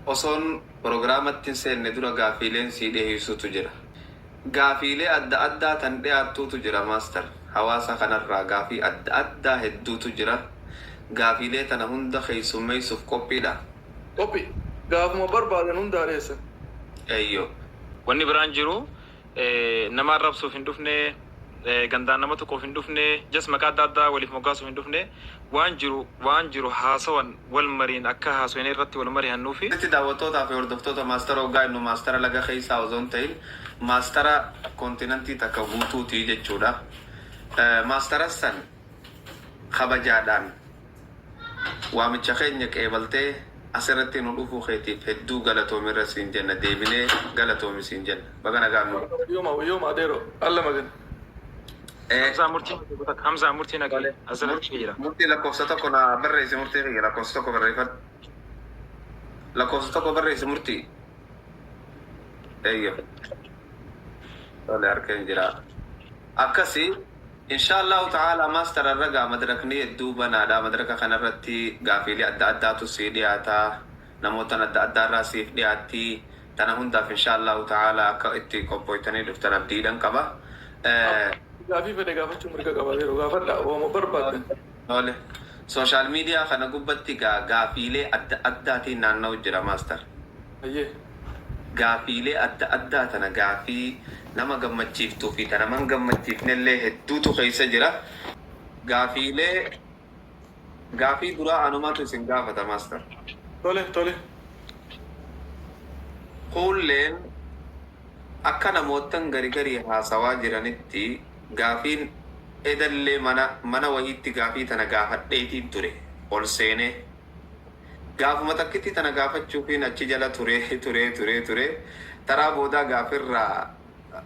Osoon Programatti hin seenne dura gaafiileen sii dhiheeysutu jira. Gaafiilee adda addaa tan dhiyaattuutu jira Master. Hawaasa kanarraa gaafii adda addaa hedduutu jira. Gaafiilee tana hunda keeysummeeysuuf qophiidha? Qophii. Gaafuma barbaadan hunda haa dhiheessan. Eeyyoo. Wanni biraan jiru nama arrabsuuf hin dhufne, gandaan nama tuquuf hin dhufne, just maqaa adda addaa waliif moggaasuuf hin dhufne, waan jiru waan jiru haasawan wal mariin akka haasoyne irratti wal marihannuufi. Asitti daawwattootaa fi hordoftoota Maastara hoggaa jennu maastara laga keessaa osoo hin ta'in maastara kontinantii takka guutuuti jechuudha. Maastara san kabajaadhaan Waamicha keenya qeebaltee asirratti nu dhufuu keetiif hedduu galatoomi irra siin jenna deebinee galatoomi siin jenna. Baga nagaan nu dhufte. Yooma yooma adeero alla magan. Hamzaa murtii Hamzaa murtii naqi Tole. asirratti jira. Murtii lakkoofsa tokko na barreessi murtii kiyya lakkoofsa tokko barreeffadhu. Lakkoofsa tokko barreessi murtii. Eeyyo. Tole harkeen jira. Akkasi Inshaa Allaahu ta'aalaa master arra gaa madrakni hedduu banaadha madraka kanarratti gaafiilee adda addaatu sii dhiyaata namootan adda addaarraa siif dhiyaatti tana hundaaf inshaa Allaahu ta'aalaa akka itti qophooytanii dhuftan abdiidhan qaba. Gaafii fedhe gaafachuu mirga qaba adeero gaafadhaa waanuma barbaaddan. Tole. Social media kana gubbatti gaa gaafiilee adda addaatiin naanna'u jira master. Hayyee. Gaafiilee adda addaa tana gaafii nama gammachiiftuu fi ta nama hin gammachiifnellee hedduutu keessa jira. Gaafiilee gaafii duraa anumatu isin gaafata master. Tole tole. Kuulleen akka namoottan gari garii haasawaa jiranitti gaafiin edallee mana mana wahiitti gaafii tana gaafadheetiin ture ol seenee. Gaafuma takkittii tana gaafachuufiin achi jala turee turee turee turee taraa boodaa gaafirraa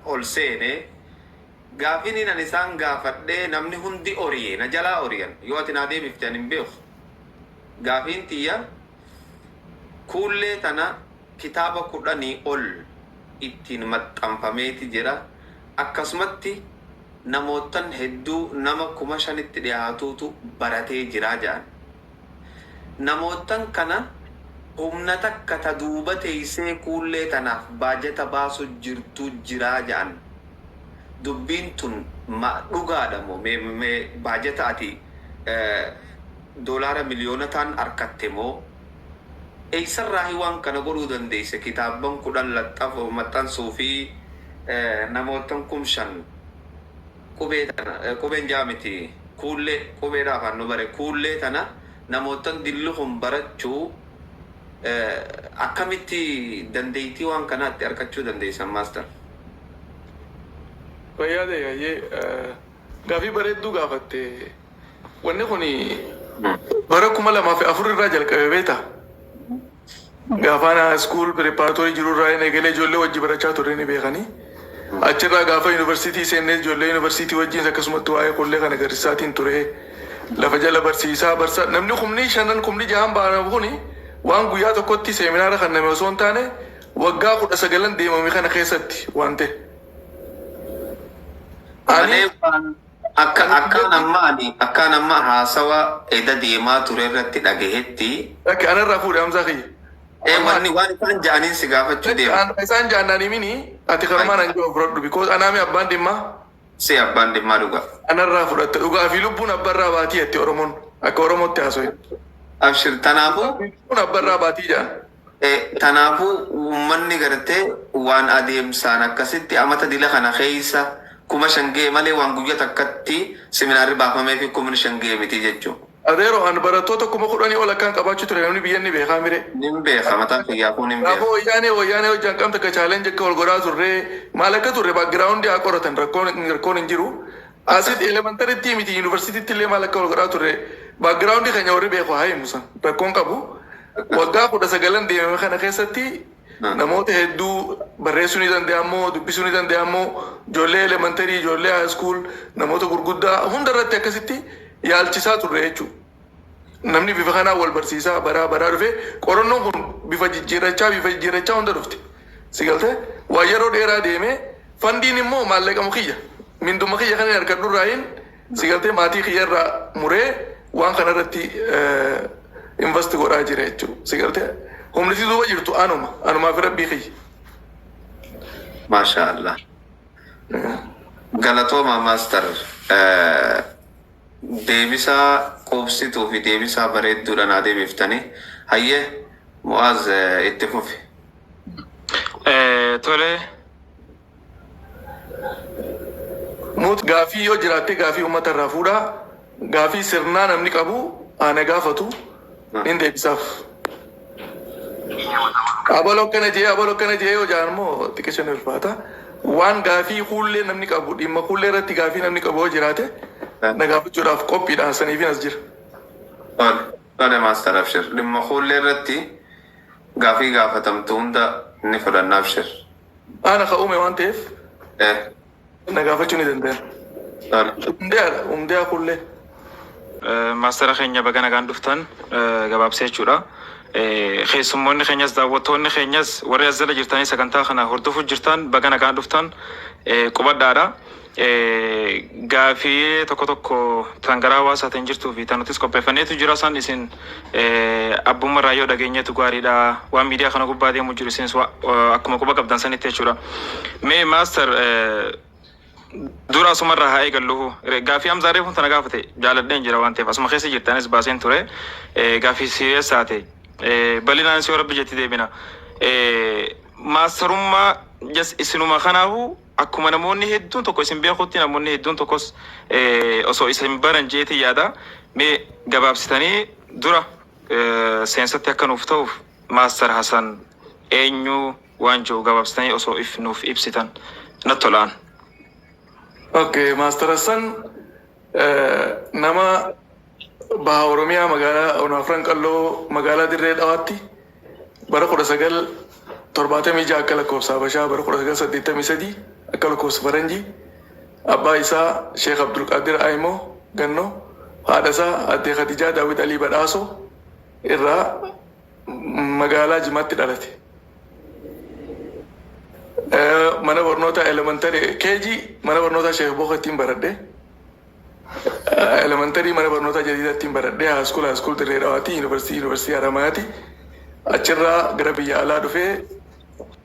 ol seene. Gaafiniin ani isaan gaafadhe namni hundi oriye, na jalaa oriyan. Yoo ati naa deebifte ani hin beeku. Gaafiin tiyya Kuullee tana kitaaba kudhanii ol ittiin maxxanfameeti jira. Akkasumatti namoottan hedduu nama 5000tti dhihaatuutu baratee jira ja'an. Namoottan kana humna takka ta duuba teeysee Kuullee tanaaf baajata baasu jirtu jira ja'an. Dubbiin tun ma dhugaadha moo mee mee baajata ati doolaara miliyoonataan arkatte moo eessarraahi waan kana godhuu dandeesse kitaabban 10 laxxafu maxxansuu fi namoottan 5000 qubee tana qubeen ja'a miti kuullee qubeedha afaan nu bare kuullee tana namoottan dilli kun barachuu akkamitti dandeettii waan kanaatti arkachuu dandeessan master? Fayyaa ta'e hayyee gaafii bareedduu gaafatte. Wanni kun bara 2004 irraa jalqabe beektaa? Gaafaan school preparatory jiru irraa hin eegalee ijoollee wajji barachaa turre ni beekanii. Achirraa gaafa yuunivarsiitii seennee ijoollee yuunivarsiitii wajjin akkasumatti waa'ee qullee kana garsisaatiin ture. Lafa jala barsiisaa barsa namni kumni shanan kumni jahan ba'an kuni waan guyyaa tokkotti seeminaara kanname osoo hin taane waggaa 19n deemame kana keessatti waan ta'e. Ani Malee waan akka ani akkaan biyyatti amma ani akkaan amma haasawa eda deemaa ture irratti dhagahetti Lakki anarraa fuudhe Hamzaa kiyya. ee Amma wanni waan isaan ja'aniin si gaafachuu lakki deema. an isaan ja'annaan himini ati kanumaan an jiru fudhadhu because anaami abbaan dhimmaa Si abbaan dhimmaa dhugaa. anarraa fudhatta dhugaa fi lubbuun abbarraa baatii jetti Oromoon akka Oromootti haasoye. Abshir tanaafuu Lubbuun abbarraa baatii jedhan. Tanaafuu ummanni gartee waan adeemsaan akkasitti amata dila kana keessa 5000 gahe malee waan guyya takkatti seminaarri baafameefi 5000 gahe miti jechu. Adeero an barattoota 10,000 ol akkaan qabaachuu ture namni biyya ni beekaa miree. Nin beeka mataa kiyyaafuu nin Gaafa beeka. wayyaanee wayyaanee hojjaan qaam takka challenge akka wal godhaa turree maal akka turre background haa qoratan rakkoon rakkoon hin jiru. Asitti elementary miti university illee maal akka wal godhaa turre background keenya warri beeku haa himu san rakkoon qabu. Waggaa 19n deemame kana keessatti namoota hedduu barreessuu ni danda'amoo dubbisuu ni danda'amoo ijoollee elementary ijoollee high school namoota gurguddaa hunda irratti akkasitti yaalchisaa turre jechuudha. Namni bifa kanaan wal barsiisaa baraa baraa dhufe qorannoon kun bifa jijjiirrachaa bifa jijjiirrachaa hunda dhufte. Si galtee waa yeroo dheeraa deemee fandiin immoo maallaqamu kiyya minduma kiyya kan hin argadhu irraayin si galtee maatii kiyya irraa muree waan kana irratti invest godhaa jira jechuudha. Si galtee Humniti duuba jirtu anuma. Anumaa fi Rabbii kiyya. Maasha Allah. Galatooma, Master. Deebisaa quubsituu fi deebisaa bareedduudha naa deebiftanii. Hayyee, Mu'aaz, itti fufi. Tole. Mut gaafii yoo jiraatte gaafii uummata irraa fuudhaa. Gaafii sirnaa namni qabu ana gaafatu, nin deebisaaf. Abaloo akkana jee, abaloo akkana jee yoo jaan immoo xiqqisha ni ulfaata. Waan gaafii kuullee namni qabu, dhimma kuullee irratti gaafii namni qabu yoo jiraate, na gaafachuudhaaf qophiidhaan saniifin as jira. Tole, tole Master, abshir. Dhimma kuullee irratti gaafii gaafatamtu hunda ni fudhanna, abshir. Ana ka uume waan ta'eef na gaafachuu ni danda'an. Tole. Umdeeadha, umdee'a kuullee. Maastara keenya, baga nagaan dhuftan gabaabsee jechuudha. Keessummoonni keenyas, daawwattoonni keenyas, warri as jala jirtanii sagantaa kana hordofuu jirtan, baga nagaan dhuftan, qubadhaadha. Gaafii tokko tokko tan gara hawaasaatiin jirtuu fi tan nutis qopheeffanneetu jira, san isin abbummaa irraa yoo dhageenyeetu gaariidha. Waan miidiyaa kana gubbaa deemu jiru isinis akkuma quba qabdan sanitti jechuudha. Mee Master, dura asumarraa haa eegallu. Gaafii Hamzaa reefuun tana gaafate jaaladheen jira waan ta'eef, asuma keessa jirtanis baaseen ture. Gaafii serious taate. Bal'inaan si Rabbi jetti deebina. Maastarummaa jas isinuma kanaahu akkuma namoonni hedduun tokko isin beekutti, namoonni hedduun tokkos osoo isin baran jeetii yaada. Mee gabaabsitanii dura seensatti akka nuuf ta'uuf Master Hasan eenyu waan jiru gabaabsitanii osoo if nuuf ibsitan natti tolaan. Okay, Master Hassan nama baha Oromiyaa, magaalaa Onaafran Qalloo, magaalaa Dirree Dhawaatti bara 1976 akka lakkoofsa Habashaa, bara 1983 akka lakkoofsa Faranjii, abbaa isaa Sheekh Abdulqaadir Aymoo Gannoo, haadha isaa Addee Khadijaa Daawit Alii Badhaasoo irraa magaalaa Jimaatti dhalate. Mana barnoota elementary KG mana barnoota Sheekh Bookattiin baradhe. Elementary mana barnoota Jadiidattiin baradhe. High school, high school Dirree Dhawaatti, yuunivarsiitii Haramayaati. Achirraa gara biyya alaa dhufee,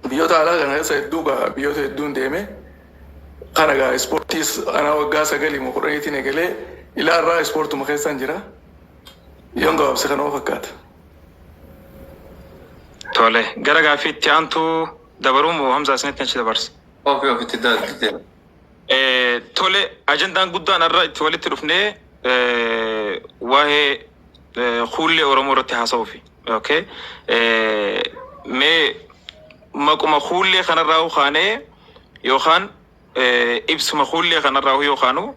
biyyoota alaa kana keessa hedduu gaa, biyyoota hedduun deeme. Kana gaa ispoortiis anaa waggaa 9 moo 10iitiin eegalee ilaa irraa ispoortuma keessaan jira. Yoon gabaabse kanuma fakkaata. Tole, gara gaaffiitti aantu dabaruu moo Hamzaa isinitti achi dabarsa? Ofii ofitti deema. Tole, ajandaan guddaan har'a itti walitti dhufnee waa'ee kuullee Oromoo irratti haasa'uufi. Okay. Mee maquma kuullee kanarraa kaanee yookaan ibsuma kuullee kanarraa yookaanu,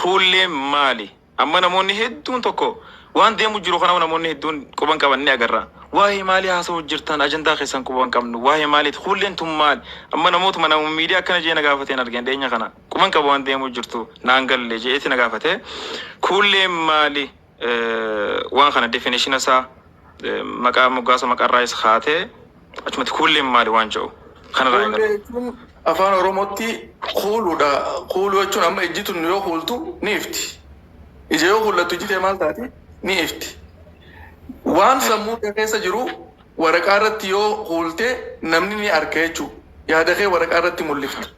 kuulleen maali? Amma namoonni hedduun tokko waan deemu jiru kana namoonni hedduun quban qaban ni agarra. Waa'ee maalii haasa'u jirtan? Ajandaa keessan quban qabnu. Waa'ee maaliiti? Kuulleen tun maali? Amma namootuma nama miidiyaa akkana jee na gaafateen argeen dhiyeenya kana. Quban qabu, waan deemu jirtu naan galle jeeti na gaafate. Kuulleen maali? Waan kana definition isaa, maqaa moggaasa maqaarraa isa kaatee achumatti kuulleen maali waan jedhu kanarraa eegalu. Kuullee jechuun afaan Oromootti kuuluudha. Kuuluu jechuun amma ijji tun yoo kuultu ni ifti. Ija yoo kuullattu ijji tee maal taati? Ni ifti. Waan sammuu kee keessa jiru waraqaa irratti yoo kuulte namni ni arka jechuudha. Yaada kee waraqaa irratti mul'ifta.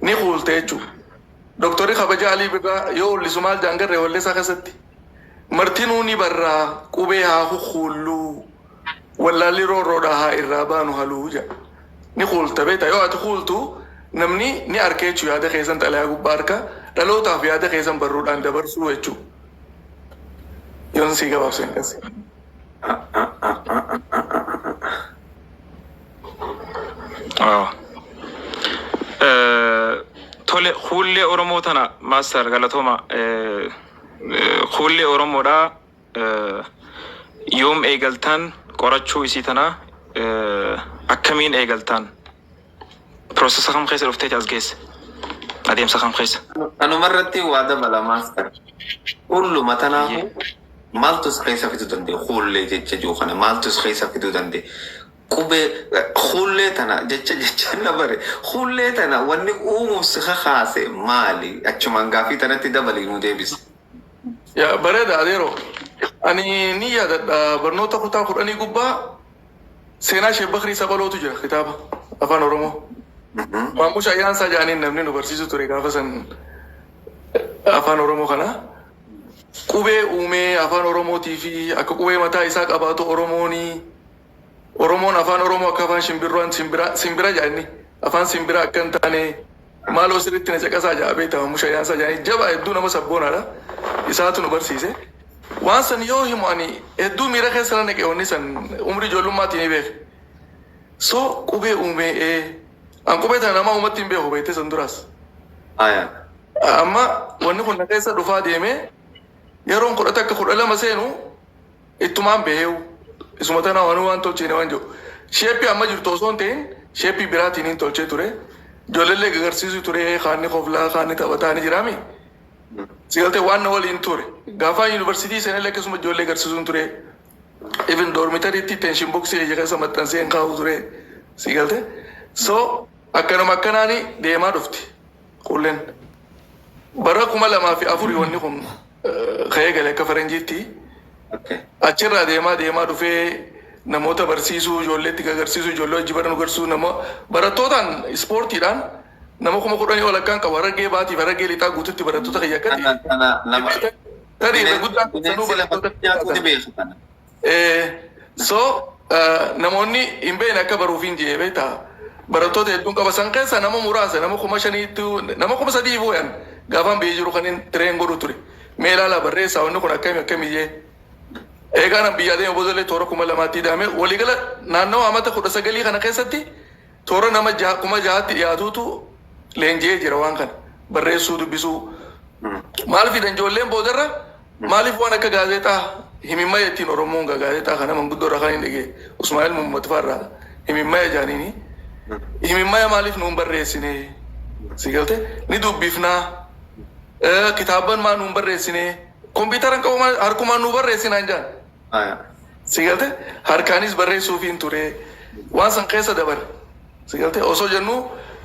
Ni kuulte jechuudha. Doktorri kabajaa Alii Birraa yoo ullisu maal jaangarree walleessaa keessatti? "Martinuu ni barraa qubee haa kukuulluu. Wallaalli roorroodhaa haa irraa baanu haluu" jedha. Ni kuulta beektaa, yoo ati kuultu namni ni arka jechuudha, yaada keessan xalayaa gubbaa harka dhalootaaf yaada keessan barruudhaan dabarsuu jechuudha. Yoon sii gabaabseen qase. Waaw. Tole, kuullee Oromoo tana, Master, galatooma. Kuullee Oromoodha. Yoom eegaltan qorachuu isii tana? Akkamiin eegaltan? Processa kam keessa dhufteeti as geesse? Adeemsa kam keessa? Kanumarratti waa dabala, Master. Kulluma tanaafu maaltu as keessa fiduu danda'e? Kuullee jecha jiru kana maaltu as keessa fiduu danda'e? Qubee kuullee tana jecha na bare. Kuullee tana wanni uumuuf si kakaase maali? Achumaan gaafii tanatti dabalii nu deebisi. Yaa, bareeda adeeroo. Ani ni yaadadha, barnoota kutaa 10 gubbaa Seenaa Sheek Bakrii Saphalootu jira kitaaba afaan Oromoo. Maammush Ayyaansaa jedhaniin namni nu barsiisu ture gaafa san afaan Oromoo kana. Qubee uumee afaan Oromootii fi akka qubee mataa isaa qabaatu Oromoonii. Oromoon afaan Oromoo akka afaan shimbirroon simbira simbira jedha inni. Afaan simbira akka hin taane maaloo sirriitti na caqasaa jedha beektaa Maammush Ayyaansaa jedhanii jabaa hedduu nama sabboonaadha. Isaatu nu barsiise. Waan san yoo himu ani hedduu miira keessa na naqe wanni san umrii ijoollummaatiin ni beeke. So qubee uumee ee an qubee tana nama uumatti hin beeku beektee san duraas. Aya. Amma wanni kun na keessa dhufaa deemee yeroon 11 12 seenu ittumaan baheewu isuma tana waan waan tolchine waan jiru. Shape amma jirtu osoo hin ta'in shape biraatiin hin tolchee ture. Ijoolleellee gagarsiisuu ture kaanni koflaa kaanni taphataa ni jiraami. Si galtee waan na waliin ture. Gaafa yuunivarsiitii seenellee akkasuma ijoollee agarsiisuun ture. Even dormitoryitti tension boxii ija keessa maxxansee hin kaa'u ture. Si galtee. So akkanuma akkanaani deemaa dhufti. Qulleen. Bara 2004 wanni kun ka'ee gale akka faranjiitti. Achirraa deemaa deemaa dhufee namoota barsiisuu, ijoolleetti agarsiisuu, ijoollee hojii baranu agarsiisuu, nama barattootaan ispoortiidhaan nama 10,000 ol akkaan qabu Harargee baatiif Harargee lixaa guututti barattoota kiyya akkati. Kana kana nama Tarii irra guddaan sanuu bineensi lafa barattoota nyaatu ni beeku kana. So namoonni hin beekne akka baruuf hin jee beektaa. Barattoota hedduun qaba san keessa nama muraasa nama 5,000tti nama 3,000 fooyan gaafaan biyya jiru kan hin train godhu ture. Mee ilaalaa barreessaa wanni kun akkami akkami jee. Eegaa nan biyyaa deeme boodallee toora 2,000tti hidhame waliigala naannawa amata 19 kana keessatti toora nama 6,000tti dhiyaatutu leenji'ee jira waan kana barreessuu dubbisuu. Maal fidan ijoolleen boodarra maaliif waan akka gaazexaa himimmaya ittiin Oromoon gaa gaazexaa kana manguddoo irraa kan hin dhagee Usmaa'il Muhammad fa'aa himimmaya jaaniini. Himimmaya maaliif nuun barreessine si galte ni dubbifnaa kitaaban maa nuun barreessine kompiitara qabu maal harkumaan nu barreessinaan jaan. Aya. Si galte harkaanis barreessuufiin ture waan san keessa dabare. Si galte osoo jennu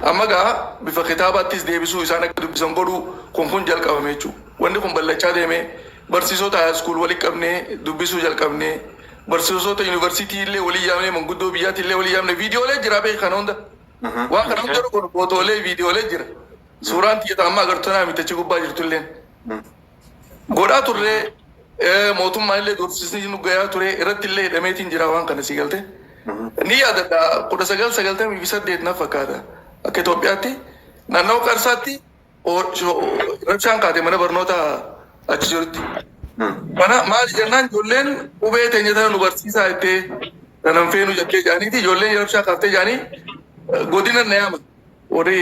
amma gaa bifa kitaabaattis deebisuu isaan akka dubbisan godhuu kun kun jalqabame jechuudha. Wanni kun bal'achaa deeme barsiisota high school walii qabnee dubbisuu jalqabnee barsiisota yuunivarsiitii illee walii yaamnee manguddoo biyyaatti illee walii yaamnee viidiyoolee jira beek kana hunda. Waan kana hunda kun footoolee viidiyoolee jira. Suuraan xiyyeeta amma agartu tanaa miti achi gubbaa jirtu illeen. Godhaa turree mootummaan illee doorsisni nu gayaa ture irratti illee hidhameetiin jira waan kana si galte. Ni yaadadha 1998 na fakkaata akka Itoophiyaatti naannoo Qarsaatti rabshaan kaate mana barnoota achi jirutti. Mana maali jennaan ijoolleen qubee teenya tana nu barsiisaa jettee kanan feenu jettee jaaniiti ijoolleen rabshaa kaaftee jaanii godina na yaama warri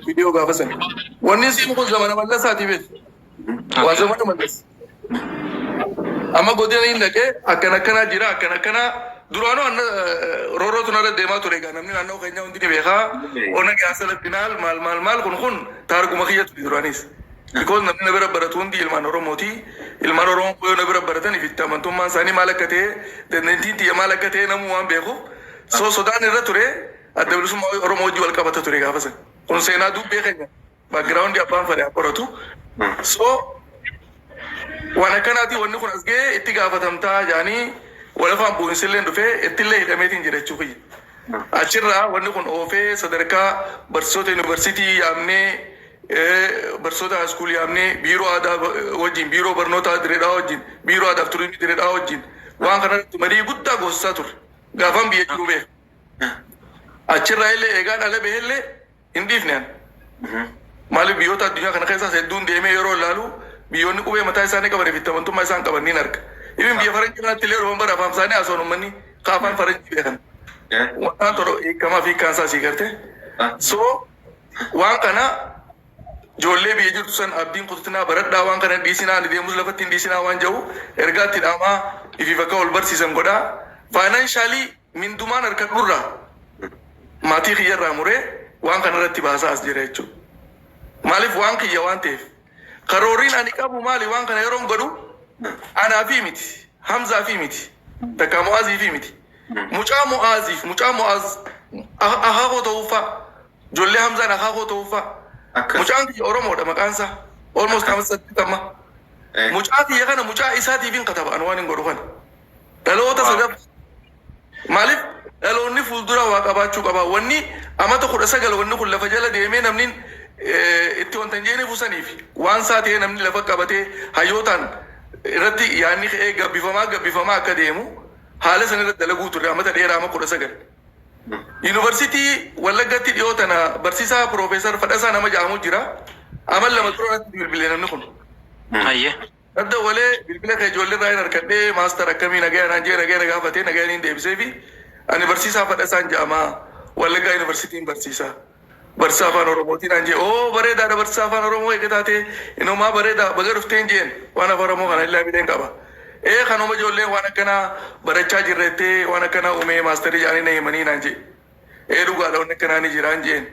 viidiyoo gaafa sana. Wanni isiin kun zamana Mallasaati beeku. Waa zamana Mallas. Amma godina hin dhaqee akkan akkanaa jira akkan akkanaa duraanuu anna roorootu narra deemaa ture egaa namni naannoo keenyaa hundi ni beekaa. Ona gaasa lattinaal maal maal maal kun kun taarguma kiyya ture duraanis. Because namni na bira baratu hundi ilmaan Oromooti. Ilmaan Oromoo yoo na bira baratan ifitti amantummaan isaanii maal akka ta'e dandeettiin tiyya maal akka ta'e namuu waan beekuuf. So sodaan irra ture adda bilisummaa Oromoo wajjin wal qabata ture gaafa sana. Kun seenaa dubbee keenya background abbaan fedhe haa qoratu. So waan akkanaati wanni kun as ga'ee itti gaafatamtaa jaanii walafaan bu'insillee dhufee ittillee hidhameetiin jira jechuu kiyya. Achirraa wanni kun oofee sadarkaa barsiisota yuunivarsiitii yaamnee barsiisota high school yaamnee biiroo aadaa wajjin biiroo barnootaa direedhaa wajjin biiroo aadaaf turizimii direedhaa wajjin waan kanarratti marii guddaa goosisaa turre. Gaafan biyya jiru beeka. Achirraa illee eegaan ala bahellee hin dhiifne ani. Maaliif biyyoota addunyaa kana keessaas hedduun deemee yeroo ilaalu biyyoonni qubee mataa isaanii qaban fi itti amantummaa isaan qaban niin arga. Even biyya faranjii kanatti illee dhufan bara afaan isaanii haasawwan uummanni ka afaan faranjii beekan. Waan tokko hiikamaa fi hiikkaan isaa sii garte. So waan kana ijoollee biyya jirtu san abdiin kutatinaa baradhaa waan kana hin dhiisinaa ani deemus lafatti hin dhiisinaa waan jedhu ergaa itti dhaamaa ifiif akka wal barsiisan godhaa. Financially mindumaan harkadhurraa maatii kiyyarraa muree waan kana irratti baasaa as jira jechuudha. Maaliif waan kiyya waan ta'eef. Karoorriin ani qabu maali waan kana yeroon godhu anaa fi miti Hamzaa fi miti takka Mu'aazii fi miti. Mucaa Mu'aaziif mucaa Mu'aaz akaakoo ta'uuffaa ijoollee Hamzaan akaakoo ta'uuffaa mucaan kiyya Oromoodha maqaan isaa almost amma 80. Mucaa kiyya kana mucaa isaatiif hin kataba ani waan hin godhu kana. Dhaloota sadaffaa. Maaliif dhaloonni Fuulduraa waa qabaachuu qaba. Wanni amata 19 wanni kun lafa jala deemee namni itti wanta hin jeeniif usaniif waan isaa ta'ee namni lafa qabatee hayyootaan irratti yaadni ka'ee gabbifamaa gabbifamaa akka deemu haala san irratti dalaguu turre amata dheeraa ama 19. Yuunivarsiitii Wallaggatti dhiyoo tana barsiisaa Piroofeesar Fadhasaa nama jedhamu jira. Amal 2 dura irratti bilbile namni kun. Hayyee. Adda walee bilbila kee ijoollee irraa hin harkadhee, master, akkamii, nagaya naan jee, nagaya na gaafatee, nagaya niin deebisee fi ani barsiisaa Fadhasaan jedhama, Wallaggaa Yuunivarsiitiin barsiisa. Barsiisaa afaan Oromootiin naan jee. Oo, bareedaadha, barsiisaa afaan Oromoo eega taatee inumaa bareedaa, baga dhufteen jeen, waan afaan Oromoo kana illaa midheen qaba. Ee, kanuma ijoolleen waan akkanaa barachaa jirrettee waan akkanaa uumee masterii jedhanii na himanii naan jee. Ee, dhugaadha, wanni akkanaa ni jiraan jeen.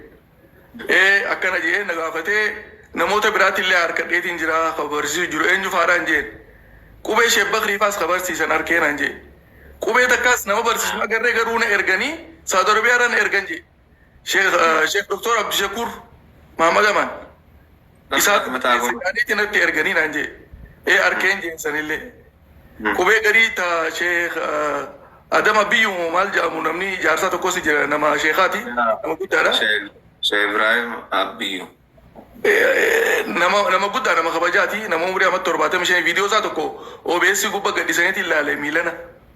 Ee, akkana jee na gaafatee, namoota biraatti illee harkadheetiin jira ka barsiisu jiru eenyu faadhaan jeen. Qubee Sheek Bakrii faas ka barsiisan arkee naan jee. Qubee takkaas nama barsiisu agarree garuu na erganii Saudi Arabiyaarraa na ergan jee. Sheekh Doktor Abdishakuur Mahamad Amaan. Isaatu isaaniitti natti erganii naan jee. Ee, arkeen jeen sanillee. Qubee garii ta Sheekh Adam Abiyyu maal jedhamu, namni jaarsaa tokkos jira, nama sheekaati, nama guddaadha. Sheekh Ibrahim Abiyyu. Nama guddaa, nama kabajaati, nama umurii amma 75. Viidiyoo isaa tokko OBS gubba gadhiisaniitti ilaale, miilana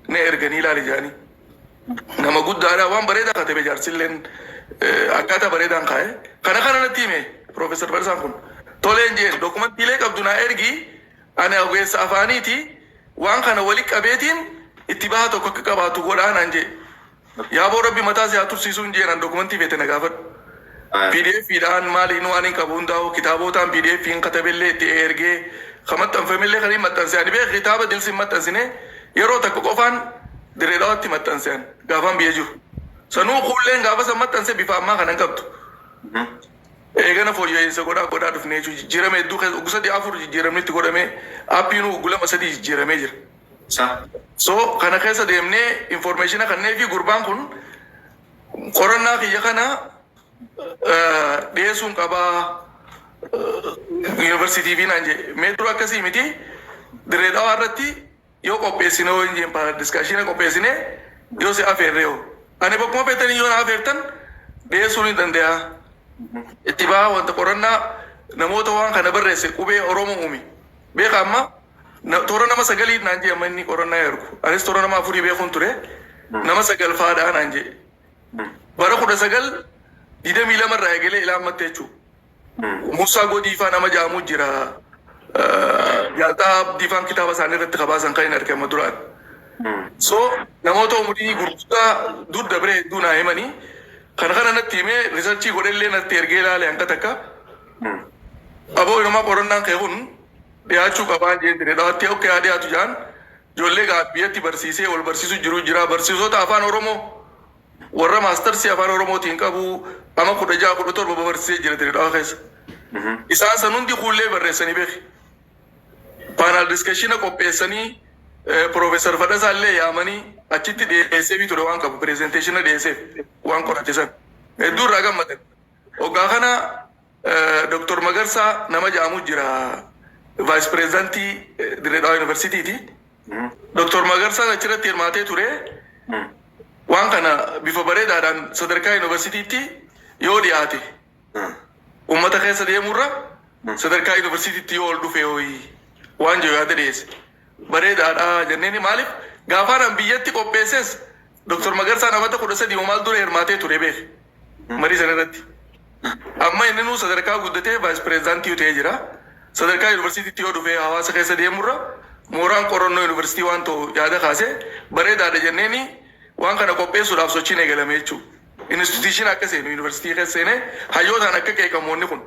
na erganii ilaale jedhanii. Nama guddaadha, waan bareedaa katabe, jaarsilleen akkaataa bareedaan kaa'e. Kana natti hime Piroofeesar Barsaan kun. Toleen jeen, dokumantiilee qabdu naa ergi, ani ogeessa afaaniiti, waan kana wali qabeetiin itti baha tokko akka qabaatu godhaa naan jee. Yaaboo, Rabbi mataa si haa tursiisuun jeen, an dokumentii feete na gaafadhu. PDF dhaan maali nu waan hin qabu hundaa'u, kitaabotaan PDF hin katabellee itti ergee ka maxxanfamellee kan hin maxxanse. Ani beek, kitaaba dilsi hin maxxansine, yeroo takka qofaan Dirree Dhawaatti maxxanse an gaafaan biyya jiru. Sanuu kuulleen gaafa san maxxanse bifa ammaa kana hin qabdu. Eegana fooyya'insa godhaa godhaa dhufne jechuudha. Jijjiirama hedduu keessa oggu sadii afur jijjiiramni itti godhamee, appiin oggu lama sadii jijjiiramee jira. So kana keessa deemnee informationa kannee fi gurbaan kun qorannaa kiyya kana dhiyeessuun qabaa yuunivarsiitii fi naan jedhe. Mee dura akkasii miti, Dirree Dhawaa irratti yoo qopheessine hoo hin jeen, panel discussiona qopheessine yoo si afeerre hoo? Ani bakkuma feetanii yoo na afeertan dhiyeessuu ni danda'a. Itti baha wanta qorannaa namoota waan kana barreesse, qubee Oromoo uume. Beeka, amma toora nama sagalii naan jee amma inni qorannaa ergu. Anis toora nama afurii beekuun ture. Nama sagal faadhaa naan jee. Bara 1922 irraa eegalee ilaa ammatti jechuudha. Musaa Godiifaa nama jedhamu jira. Jaaltaa Abdiifaan kitaaba isaanii irratti kabaasan kan hin argama duraan. So namoota umurii gurguddaa dur dabree hedduu naa himanii kana kana natti himee, researchii godhellee natti ergee ilaale hanga takka. Aboo, inumaa qorannaan kee kun dhiyaachuu qabaan jeen ture. Dhawaatti okay haa dhiyaatu jaan, ijoollee gaa biyyatti barsiisee wal barsiisu jiru jira. Barsiisota afaan Oromoo warra mastersii afaan Oromootiin qabu ama 16 17 barsiisee jira ture dhawaa keessa. Isaan san hundi kuullee barreessanii beeki. Panel discussiona qopheessanii Piroofeesar Fadhasaa illee yaamanii achitti dhiyeessee ture, waan qabu presentationa dhiyeesseef, waan qorate san. Hedduu irraa gammadan. Hoggaa kana Dr. Magarsaa nama jedhamu jira. Vice Presidentii Dirree Dhawaa Yuunivarsiitiiti. Dr. Magarsaan achirratti hirmaatee ture. Waan kana bifa bareedaadhaan sadarkaa yuunivarsiitiitti yoo dhiyaate, uummata keessa deemurra sadarkaa yuunivarsiitiitti yoo ol dhufe hooyi waan jiru yaada dhiyeesse. Bareedaadha jenneeni, maaliif gaafaan an biyyatti qopheesses Dr. Magarsaan amata 13 maal dura hirmaatee ture beek marii sana irratti. Amma inni nuu sadarkaa guddatee vice presidentii ta'ee jira. Sadarkaa yuunivarsiitiitti yoo dhufe hawaasa keessa deemurra mooraan qorannoo yuunivarsiitii waan ta'u yaada kaasee, bareedaadha jenneeni waan kana qopheessuudhaaf sochiin eegalame jechuudha. Institutiona akka seenu, yuunivarsiitii keessa seenee hayyootaan akka qeeqamoonni kun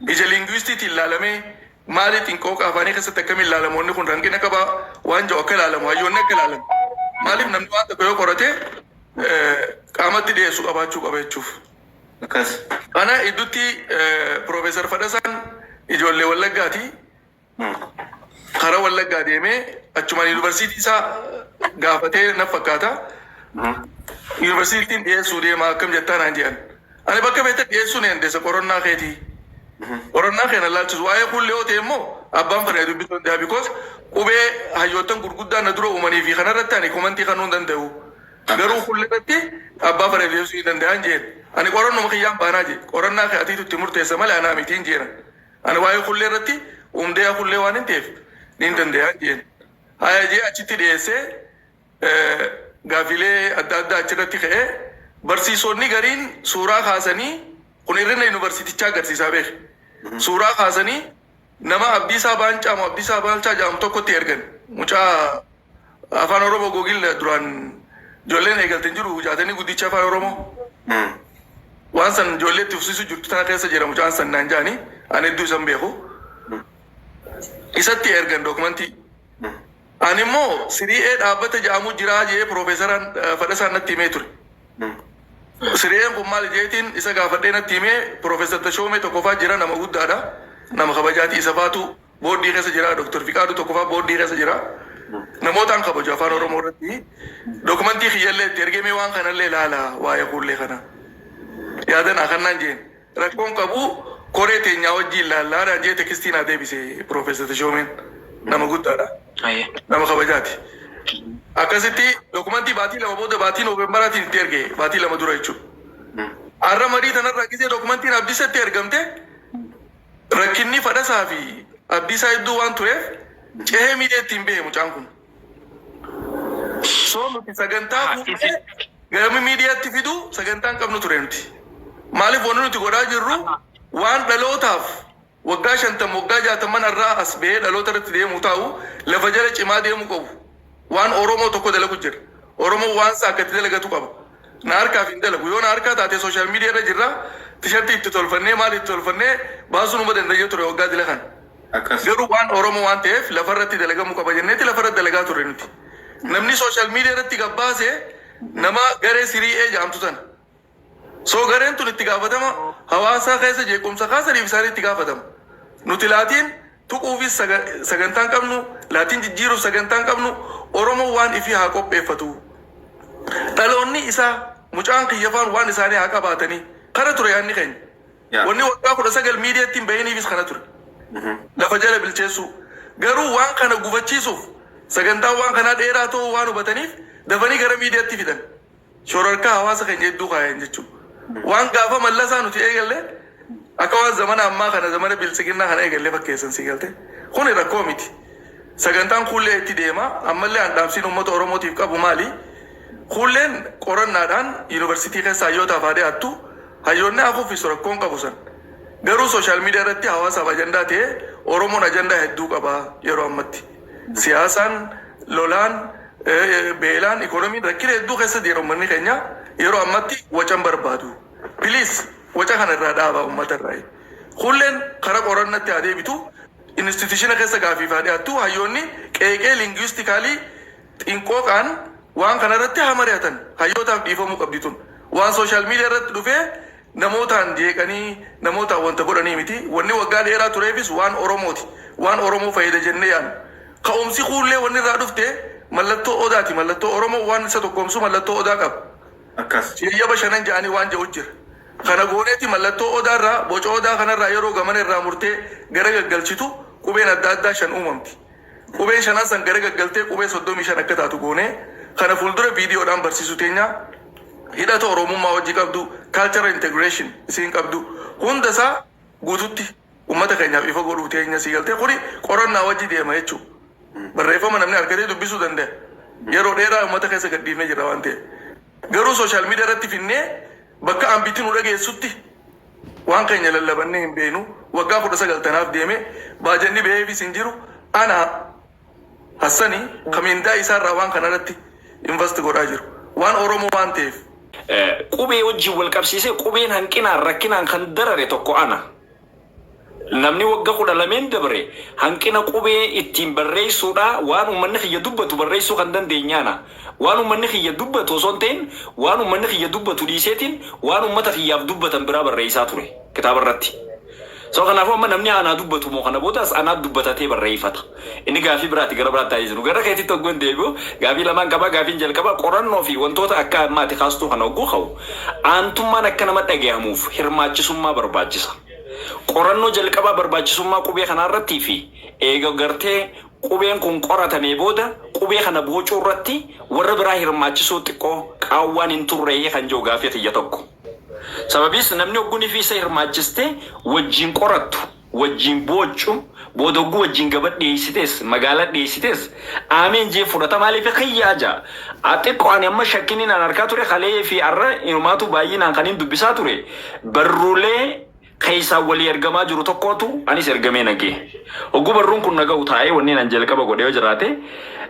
ija linguistiitiin ilaalamee, maali xinqooqa afaanii keessatti akkamiin ilaalamoonni kun hanqina qabaa waan jedhu akka ilaalamu, hayyoonni akka ilaalamu. Maaliif namni waan tokko yoo qorate qaamatti dhiyeessu qabaachuu qaba jechuuf. Akkas. Kana iddutti Piroofeesar Fadhasaan ijoollee Wallaggaati. Karaa Wallaggaa deemee achumaan yuunivarsiitii isaa gaafatee na fakkaata. Yuunivarsiitiin dhiyeessuu deema, akkam jettaa naan jedhan. Ani bakka beekte dhiyeessuu ni dandeessa qorannaa keetii. Qorannaa keenya laalchisu waa'ee kuullee yoo ta'e immoo abbaan fedhe dubbisuu danda'a, because qubee hayyoottan gurguddaan na dura uumanii fi kanarratti ani commentii kennuu hin danda'u. Garuu kulli irratti abbaa fedhe deebisuu hin danda'an jeen. Ani qorannuma kiyyaan baanaa jee. Qorannaa kee atiitu itti murteessa malee anaa mitiin jeena. Ani waa'ee kullee irratti umdee kullee waan hin ta'eef ni danda'an jeen. Haya jee, achitti dhiyeessee gaafilee adda addaa achirratti ka'ee, barsiisonni gariin suuraa kaasanii, kun hir'ina yuunivarsiitichaa agarsiisaa beek. Suuraa kaasanii nama Abdiisaa Baancaamu, Abdiisaa Baalchaa jedhamu tokkotti ergan. Mucaa afaan Oromoo Google duraan ijoolleen eegalteen jiru jaatanii guddicha afaan Oromoo. Waan san ijoollee itti fufsiisu jirtu tana keessa jira mucaan san naan jaani, ani hedduu isan beeku. Isatti ergan dookumentii. Ani immoo siri'ee dhaabbata jedhamu jiraa jee piroofeesaraan Fadhasaan natti himee ture. Siri'een kun maal jeetiin isa gaafadhee natti himee. Piroofeesar Tashoomee tokkoffaa jira, nama guddaadha. Nama kabajaati, isa faatu booddii keessa jira. Dooktar Fiqaaduu tokkoffaa booddii keessa jira. Namootaan kabaju afaan Oromoo irratti. Dookumentii kiyyallee itti ergemee, waan kanallee ilaala, waa'ee kuullee kana. Yaadanaa kannaan jeen. Rakkoon qabu, koree teenyaa wajjin ilaallaa jee text naa deebise Piroofeesar Tashoomeen. Nama guddaadha. Nama kabajaati. Akkasitti dookumentii baatii 2 booda, baatii Noovembaraatiin itti erge, baatii 2 dura jechuudha. Har'a marii tanarraa gisee dookumentiin Abdiisatti ergamte, rakkinni Fadhasaa fi Abdiisaa hedduu waan tureef cehee miidhee ittiin bahe mucaan kun. So nuti sagantaa fuudhee gara miidiyaatti fidu sagantaan qabnu ture nuti. Maaliif, wanni nuti godhaa jirru waan dhalootaaf waggaa 50, waggaa 60 irraa as bahee dhaloota irratti deemu taa'u, lafa jala cimaa deemu qabu. Waan Oromoo tokko dalagu jira. Oromoo waan isaa akkatti dalagatu qaba. Na harkaaf hin dalagu. Yoo na harkaa taate, social media irra jirra. T-shirtii itti tolfannee, maal itti tolfannee baasuu numa danda'ee ture waggaa dila kana. Garuu waan Oromoo waan ta'eef lafarratti dalagamuu qaba jenneeti lafarratti dalagaa turre nuti. Namni social media irratti gabbaase nama garee sirii ee jedhamtu tana. So gareen tun itti gaafatama hawaasaa keessa jeequmsa kaasaniif isaan itti gaafatama. Nuti laatiin tuquufis sagantaan qabnu, laatiin jijjiiruuf sagantaan qabnu, Oromoo waan ifii haa qopheeffatu. Dhaloonni isaa mucaan kiyyafaan waan isaanii haa qabaatanii. Kana ture yaadni keenya. Wanni waggaa 19 miidiyaatti hin bahiniifis kana ture. Lafa jala bilcheessuu. Garuu waan kana gufachiisuuf, sagantaan waan kanaa dheeraa ta'uu waan hubataniif, dafanii gara miidiyaatti fidan. Shororkaa hawaasa keenya hedduu kaayan jechuudha. Waan gaafa Mallasaa nuti eegalle akka waan zamana ammaa kana, zamana biltsiginnaa kana eegallee fakkeessan, si galte. Kuni rakkoo miti. Sagantaan kuullee itti deema. Ammallee handhaamsiin uummata Oromootiif qabu maali? Kuulleen qorannaadhaan yuunivarsiitii keessa hayyootaaf haa dhiyaattu. Hayyoonni haa kuffisu, rakkoon qabu san. Garuu social media irratti hawaasaaf ajandaa ta'ee, Oromoon ajandaa hedduu qaba yeroo ammatti. Siyaasaan, lolaan, beelaan, ikoonomiin rakkina hedduu keessa jira uummanni keenya, yeroo ammatti wacan barbaadu. Please, waca kana irraa dhaabaa uummata irraa. Kuulleen karaa qorannatti haa deebitu. Institution keessa gaafiif haa dhiyaattu. Hayyoonni qeeqee linguistically xinqooqaan waan kana irratti haa mari'atan. Hayyootaaf dhiifamuu qabdi tun. Waan social media irratti dhufee namootaan jeeqanii, namootaan wanta godhanii miti. Wanni waggaa dheeraa tureefis waan Oromooti. Waan Oromoo fayyada jennee yaadnu. Ka'umsi kuullee wanni irraa dhufte mallattoo odaati. Mallattoo Oromoo waan isa tokkoomsu mallattoo odaa qaba. Yayyaba shanan ja'anii waan jedhu jira. Kana gooneeti mallattoo odaarraa, boca odaa kanarraa yeroo gamana irraa murtee gara gaggalchitu qubeen adda addaa shan uumamti. Qubeen shanan san gara gaggaltee qubee 35 akka taatu goonee, kana fuuldura viidiyoodhaan barsiisuu teenya, hidhata Oromummaa wajji qabdu, cultural integration isiin qabdu hunda isaa guututti ummata keenyaaf ifa godhuu teenya, sii galtee? Kuni qorannaa wajji deema jechuudha. Barreeffama namni argatee dubbisuu danda'a. Yeroo dheeraa ummata keessa gadhiifnee jirra waan ta'eef. Garuu social media irratti finnee bakka ambitti nu dhageessutti waan keenya lallabannee hin beeknu. Waggaa 19 tanaaf deeme, baajanni baheefis hin jiru. Ana Hassani kamiindaa isaarraa waan kana irratti invest godhaa jiru. Waan Oromoo waan ta'eef. Qubee wajjin wal qabsiisee, qubeen hanqinaan rakkinaan kan darare tokko ana. Namni wagga 12n dabre hanqina qubee ittiin barreessuudha, waan uummanni kiyya dubbatu barreessuu kan dandeenyaana. Waan uummanni kiyya dubbatu osoo hin ta'in, waan uummanni kiyya dubbatu dhiiseetiin waan uummata kiyyaaf dubbatan biraa barreessaa ture kitaaba irratti. So kanaafuu amma namni anaa dubbatu moo kana boodas anaa dubbatatee barreeffata. Inni gaafii biraati, gara biraatti taasisnu. Gara keetitti hogguun deebi'u, gaafii lamaan qabaa. Gaafiin jalqaba qorannoo fi wantoota akka ammaati kaastuu kana hogguu ka'u, aantummaan akka nama dhagahamuuf hirmaachisummaa barbaachisa. Qorannoo jalqabaa barbaachisummaa qubee kanaa irrattii fi eega gartee Qubeen kun qoratamee booda qubee kana bocuu irratti warra biraa hirmaachisuu xiqqoo qaawwaan hin turre kan jiru gaafii kiyya tokko. Sababiis namni hoggunii fi isa hirmaachistee wajjin qorattu, wajjin booccu, booda hogguu wajjin gaba dhiyeessites, magaalaa dhiyeessites, aameen jee fudhata. Maaliif kiyyaa jaa. Xiqqoo ani amma shakkiniin an harkaa ture kalee fi arra inumaatu baay'inaan kan hin dubbisaa ture. Barruulee keessaa walii ergamaa jiru tokkotu anis ergamee nagee. Hogguu barruun kun naga'u taa'ee wanni an jalqaba godhee yoo jiraate,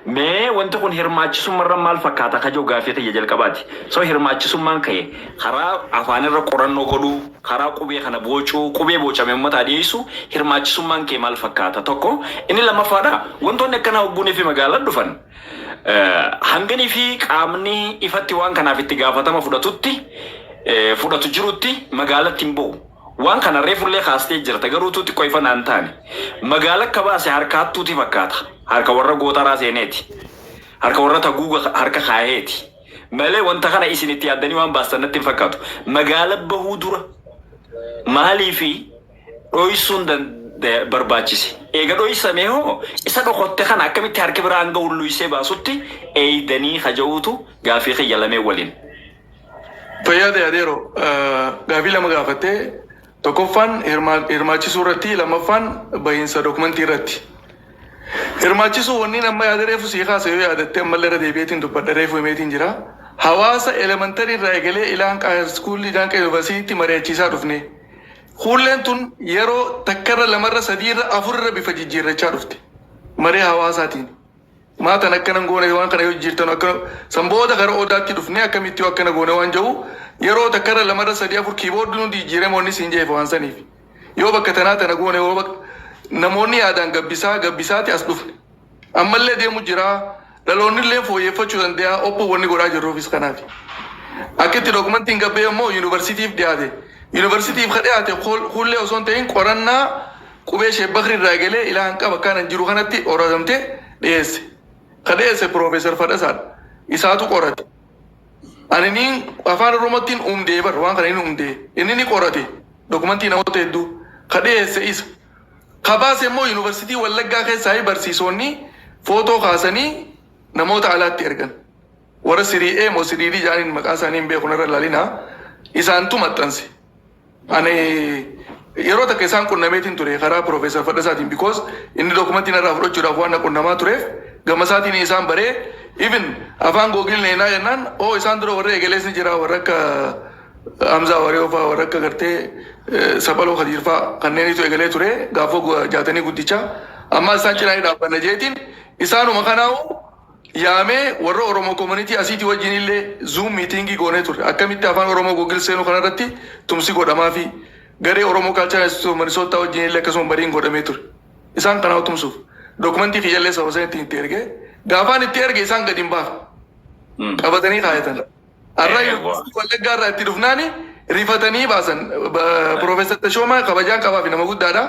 mee wanti kun hirmaachisummaarra maal fakkaata kajoo gaafii kiyya jalqabaati. So hirmaachisummaan ka'e karaa afaanirra qorannoo godhuu, karaa qubee kana bocuu, qubee bocame uummataa dhiyeessu, hirmaachisummaan kee maal fakkaata tokko. Inni lammaffaadha, wantoonni akkanaa hogguunii fi magaalaa dhufan, hanganii fi qaamni ifatti waan kanaaf itti gaafatama fudhatutti fudhatu jirutti magaalatti hin ba'u. Waan kana reefullee kaastee jirta, garuutu xiqqoo ifa naan taane. Magaala akka baase harka hattuuti fakkaata. Harka warra gootaraa seeneeti. Harka warra taguuga harka kaayeeti. Malee wanta kana isin itti yaaddanii waan baastan natti hin fakkaatu. Magaala bahuu dura maalii fi dhoysuun barbaachise? Eega dhoysame hoo isa dhokotte kana akkamitti harki biraa hanga hulluysee baasutti eeydanii kaja'uutu gaafii kiyya lameen waliin. Fayyaa ta'e adeero, gaafii lama gaafattee, tokkoffaan hirmaachisuu irratti, lammaffaan bahiinsa dokumentii irratti. Hirmaachisuu wanni amma yaada reefu sii kaase yoo yaadatte, ammallee irra deebi'eetiin dubbadha, reefu himeetiin jira. Hawaasa elementary irraa eegalee ilaan schoolii ilaan yuunivarsiitiitti mari'achiisaa dhufne. Kuulleen tun yeroo takkarra, lamarra, sadiirra, afurra bifa jijjiirrachaa dhufte. Maree hawaasaatiin. Maatan akkana goone, waan kana yoo jijjiirtan akkana, san booda gara odaatti dhufnee akkamitti yoo akkana goone waan jedhu yeroo takkarra, lamarra, sadii, afur keyboardi nuti jijjiirame wanni siin jeefe waan saniif. Yoo bakka tanaa tana goone, yoo bakka namoonni yaadaan gabbisaa gabbisaati as dhufne. Ammallee deemu jira, dhaloonni illee fooyyeffachuu danda'a, obbo wanni godhaa jirruufis kanaaf. Akka itti dokumentiin gabbee immoo yuunivarsiitiif dhiyaate. Yuunivarsiitiif ka dhiyaate kuullee osoo hin ta'in qorannaa qubee Sheek Bakri irraa eegalee ilaa hanqa bakka kanan jiru kanatti qoratamte dhiyeesse. Ka dhiyeesse Piroofeesar Fadhasaadha. Isaatu qorate. Ani niin afaan Oromootiin umdee bar waan kana inni umdee. Inni ni qorate dokumentii namoota hedduu. Ka dhiyeesse isa. Ka baase immoo yuunivarsiitii Wallaggaa keessaa barsiisonni footoo kaasanii namoota alaatti ergan. Warra sirii A moo sirii D jedhaniin maqaa isaanii hin beeku, narra ilaalinaa. Isaantu maxxanse. Ani yeroo takka isaan qunnameetiin ture karaa Piroofeesar Fadhasaatiin, because inni dokumentii narraa fudhachuudhaaf waan na qunnamaa tureef gama isaatiin isaan baree, even afaan Google neenaa jennaan oo isaan dura warra eegalees ni jira, warra akka Hamzaa Waree fa'aa, warra akka gartee Saphaloo Kadiir fa'aa kanneenitu eegalee ture gaafoo jaatanii guddichaa, amma isaan cinaa dhaabbanna jeetiin isaanuma kanaa'u yaamee warra Oromoo community asiitii wajjin illee Zoom meetingii goonee turre. Akkamitti afaan Oromoo Google seenuu kanarratti tumsi godhamaa fi garee Oromoo Cultural Institute of Minnesota wajjin illee akkasuma mariin godhamee ture. Isaan kanaa tumsuuf. Dokumentii kiyyallee sababa sanitti itti ergee, gaafaan itti erge isaan gadi hin baafne. Qabatanii kaayatan. Har'a yuunivarsiitii Wallaggaa irraa itti dhufnaani rifatanii baasan. Piroofeesar Tashoomaa kabajaan qabaa fi nama guddaadha.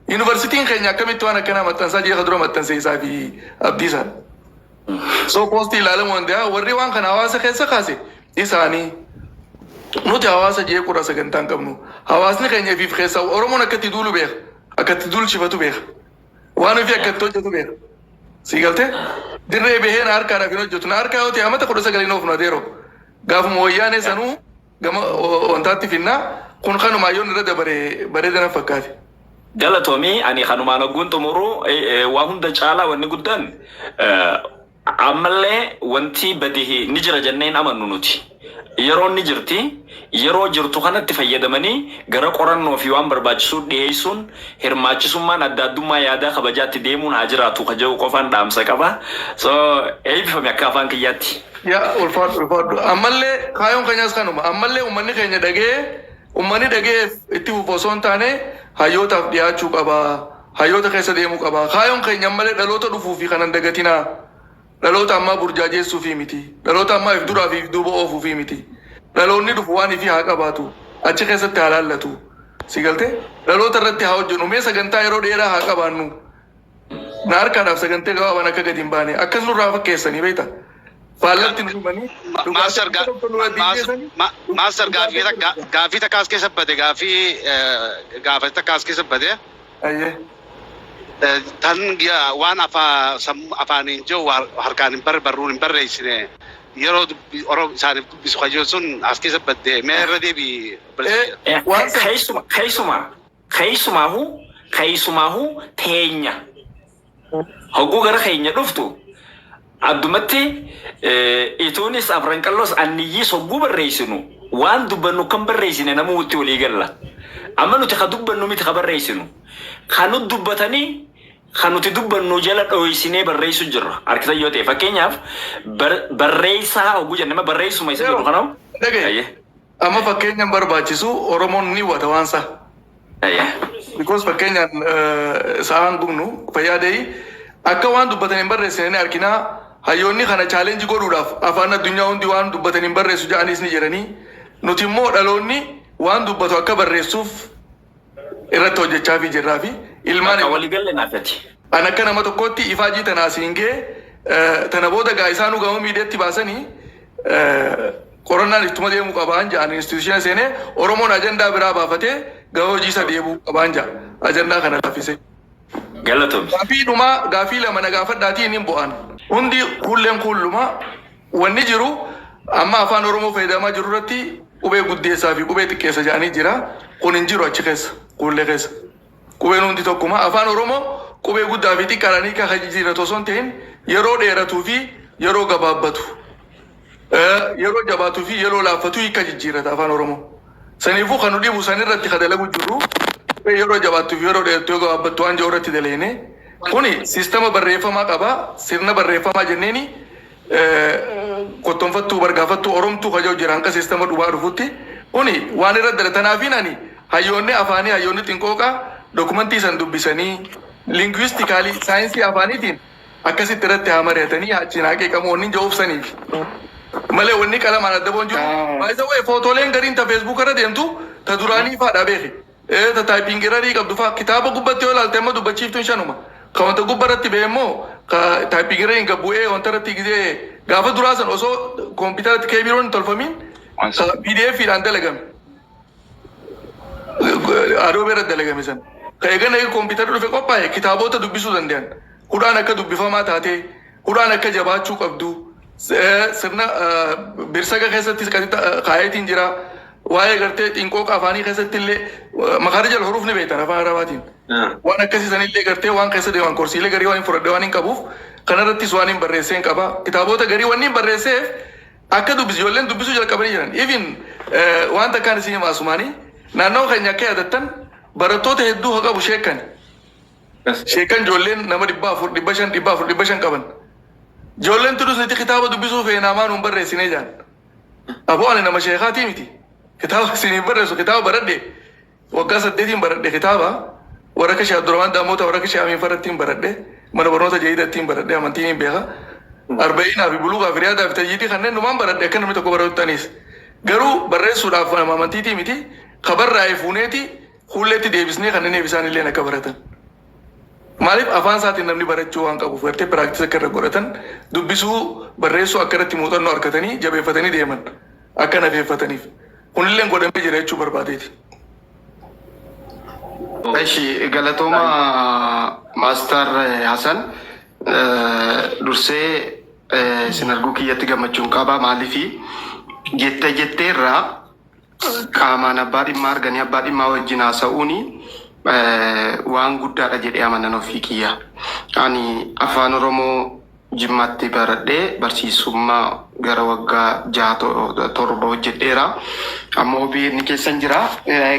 Yuunivarsiitiin keenya akkamitti waan akkanaa maxxansaa ji'a dura maxxanse isaa fi Abdiisaa. So poostii ilaalamuu danda'a. Warri waan kana hawaasa keessa kaase isaanii. Nuti hawaasa jeequudha sagantaa hin qabnu. Hawaasni keenya ifiif keessaa Oromoon akka itti duulu beeka. Akka itti duulchifatu beeka. Waan ofii akka itti hojjetu beeka. Si galtee? Dirree bahee na harkaadhaaf hin hojjetu. Na harkaa yoo ta'e amata 19 oofnu adeeroo. Gaafuma wayyaanee sanuu gama wantaatti finnaa kun kanumaa yoon irra dabare bareeda na fakkaate. Galatoomii, ani kanumaan hogguun xumuru, waa hunda caalaa wanni guddaan ammallee wanti badi ni jira jennee hin amannu nuti. Yeroon ni jirti. Yeroo jirtu kanatti fayyadamanii gara qorannoo fi waan barbaachisuu dhiyeessuun, hirmaachisummaan adda addummaa yaadaa kabajaatti deemuun haa jiraatu ka jedhu qofaan dhaamsa qaba. So eebbifame akka afaan kiyyaatti. Yaa ulfaadhu, ulfaadhu. Ammallee kaayoon keenyas kanuma. Ammallee uummanni keenya dhagee, uummanni dhagee itti fufu osoo hin taane hayyootaaf dhiyaachuu qaba. Hayyoota keessa deemuu qaba. Kaayoon keenya ammallee dhaloota dhufuu fi kanan dagatinaa. Dhaloota ammaa burjaajeessuu fi miti. Dhaloota ammaa if duraa fi if duuba oofuu fi miti. Dhaloonni dhufu waan ifii haa qabaatu. Achi keessatti haa laallatu. Si galtee? Dhaloota irratti haa hojjennu. Mee sagantaa yeroo dheeraa haa qabaannu. Na harkaadhaaf sagantee gabaabaan akka gadi hin baane. Akkas nurraa fakkeessanii beekta. Faallatti nu himanii. Master Master, gaafii takka as keessa bade, gaafii gaafate takka as keessa bade. Ayyee. Tan waan afaaniin jiru harkaan hin barruun hin barreessine yeroo Oromoo isaaniif dubbisu kayyoo sun as keessa baddee mee irra deebii. Waan san Keessumaahu teenya. Hogguu gara keenya dhuftu addumatti ituunis afran qalloos anniyyiis hogguu barreessinu waan dubbannu kan barreessine namuutti walii galla. Amma nuti ka dubbannu miti ka barreessinu. Ka nu dubbatanii ka nuti dubbannu jala dhooysinee barreessu jirra. Harkisa yoo ta'e, fakkeenyaaf, barreessaa hogguu jenne, nama barreessuma isa jedhu kanaaf. Dhagaye. Amma fakkeenyaan barbaachisu, Oromoon ni hubata waan isaa. Because fakkeenyaan sa'aan gubnu fayyaadee akka waan dubbatan hin barreessine ni arginaa. Hayyoonni kana challenge godhuudhaaf afaan addunyaa hundi waan dubbatan hin barreessu jedhaniis ni jedhanii, nuti immoo dhaloonni waan dubbatu akka barreessuuf irratti hojjechaa fi jirraa fi ilmaan Akka walii galle naafati. An akka nama tokkootti ifaajii tanaa siin ga'e, tana booda gaa isaanuu gama miidiyaatti baasanii qorannaan ittuma deemuu qabaan jedhan. Institution seenee Oromoon ajandaa biraa baafatee gama hojii isa deemuu qabaan jedha, ajandaa kana laaffisee. Galatoomi. Gaafii dhumaa, gaafii lama na gaafadhaatii inni bu'an. Hundi kuulleen kuulluma wanni jiru amma afaan Oromoo fayyadamaa jiru irratti qubee guddeessaa fi qubee xiqqeessa jedhanii jira. Kun hin jiru achi keessa, kuullee keessa. Qubeen hundi tokkuma. Afaan Oromoo qubee guddaa fi xiqqaadhaan hiika kan jijjiirratu osoo hin ta'in, yeroo dheeratuu fi yeroo gabaabbatu, yeroo jabaatuu fi yeroo laaffatu hiika jijjiirrata afaan Oromoo. Saniifuu kan nu dhibu san irratti kan dalagu jirru, qubee yeroo jabaattuu fi yeroo dheerattu, yoo gabaabbattu waan jiru irratti daleene. Kuni siistama barreeffamaa qaba. Sirna barreeffamaa jenneeni kottoonfattuu, bargaafattuu, oromtuu kaja'u jira hanqa siistama dhumaa dhufutti. Kuni waan irra dala. Tanaafiin ani hayyoonni afaanii, hayyoonni xinqooqaa dokumentii san dubbisanii linguistically, saayinsii afaaniitiin akkasitti irratti haa mari'atanii achiin haa qeeqamu wanni ja'uuf saniif. Malee wanni qalamaan adda boon jiru. By the way, footooleen gariin ta Facebook irra deemtu ta duraanii faadha beeki. Ta typing errorii qabdu faa kitaaba gubbatti yoo ilaalte, amma dubbachiiftuun shanuma. Ka wanta gubba irratti ba'e immoo ka typing erroriin gabbu'ee wanta irratti gizee gaafa duraa san osoo kompiitaratti keebiroon hin tolfamiin ka PDF dhaan dalagame. Adobe irratti dalagame san. Ka eegana eega kompiitarri dhufe qophaa'e kitaabota dubbisuu danda'an. Hudhaan akka dubbifamaa taatee, hudhaan akka jabaachuu qabdu, sirna birsaga keessattis kaayetiin jira. Waa'ee gartee xinqooqa afaanii keessatti illee makaarija al-huruuf ni beektan afaan Arabaatiin. Waan akkasii sanillee gartee waan keessa deeman korsiilee garii waan hin fudhadhe waan hin qabuuf, kanarrattis waan hin barreessee hin qaba. Kitaabota garii wanni hin barreesseef akka dubbisu ijoolleen dubbisuu jalqabanii jiran. Even waan takkaan isin himaa asumaanii, naannoo keenya akka yaadattan barattoota hedduu haa qabu sheekkan. Sheekkan ijoolleen nama 400, 500, 400, 500 qaban. Ijoolleen tudus nuti kitaaba dubbisuu feenaa, maa nuun barreessinee jaan. Aboo, ani nama sheekaatii miti. Kitaaba isin barreessu, kitaaba baradhe, waggaa 8n baradhe kitaaba, warra akka Sheekh Abdurrahman Daamota, warra akka Sheekh Amiin Farrattiin baradhe, mana barnoota Jayidattiin baradhe, amantiin hin beeka. Arba'iinaa fi buluugaa fi riyaadaa fi tajyiidii kanneen numaan baradhe akka namni tokko baratutti anis. Garuu barreessuudhaaf nama amantiitii miti. Ka barraa'e fuuneeti kuulleetti deebisnee kanneen isaan illee akka baratan. Maaliif, afaan isaatiin namni barachuu waan qabuuf, gartee practice akka irra godhatan, dubbisuu barreessuu akka irratti muuxannoo argatanii jabeeffatanii deeman akka nafeeffataniif. Kunillee godhamee jira jechuu barbaadeeti. Eshi, galatooma Master Hasan. Dursee isin arguu kiyyatti gammachuun qaba. Maaliifi jettee jetteerraa qaamaan abbaa dhimmaa arganii abbaa dhimmaa wajjin haasa'uuni waan guddaadha jedhee amanan ofii kiyya. Ani afaan Oromoo Jimmaatti baradhee barsiisummaa gara waggaa 6, 7 hojjedheera. Amma OBN keessan jira.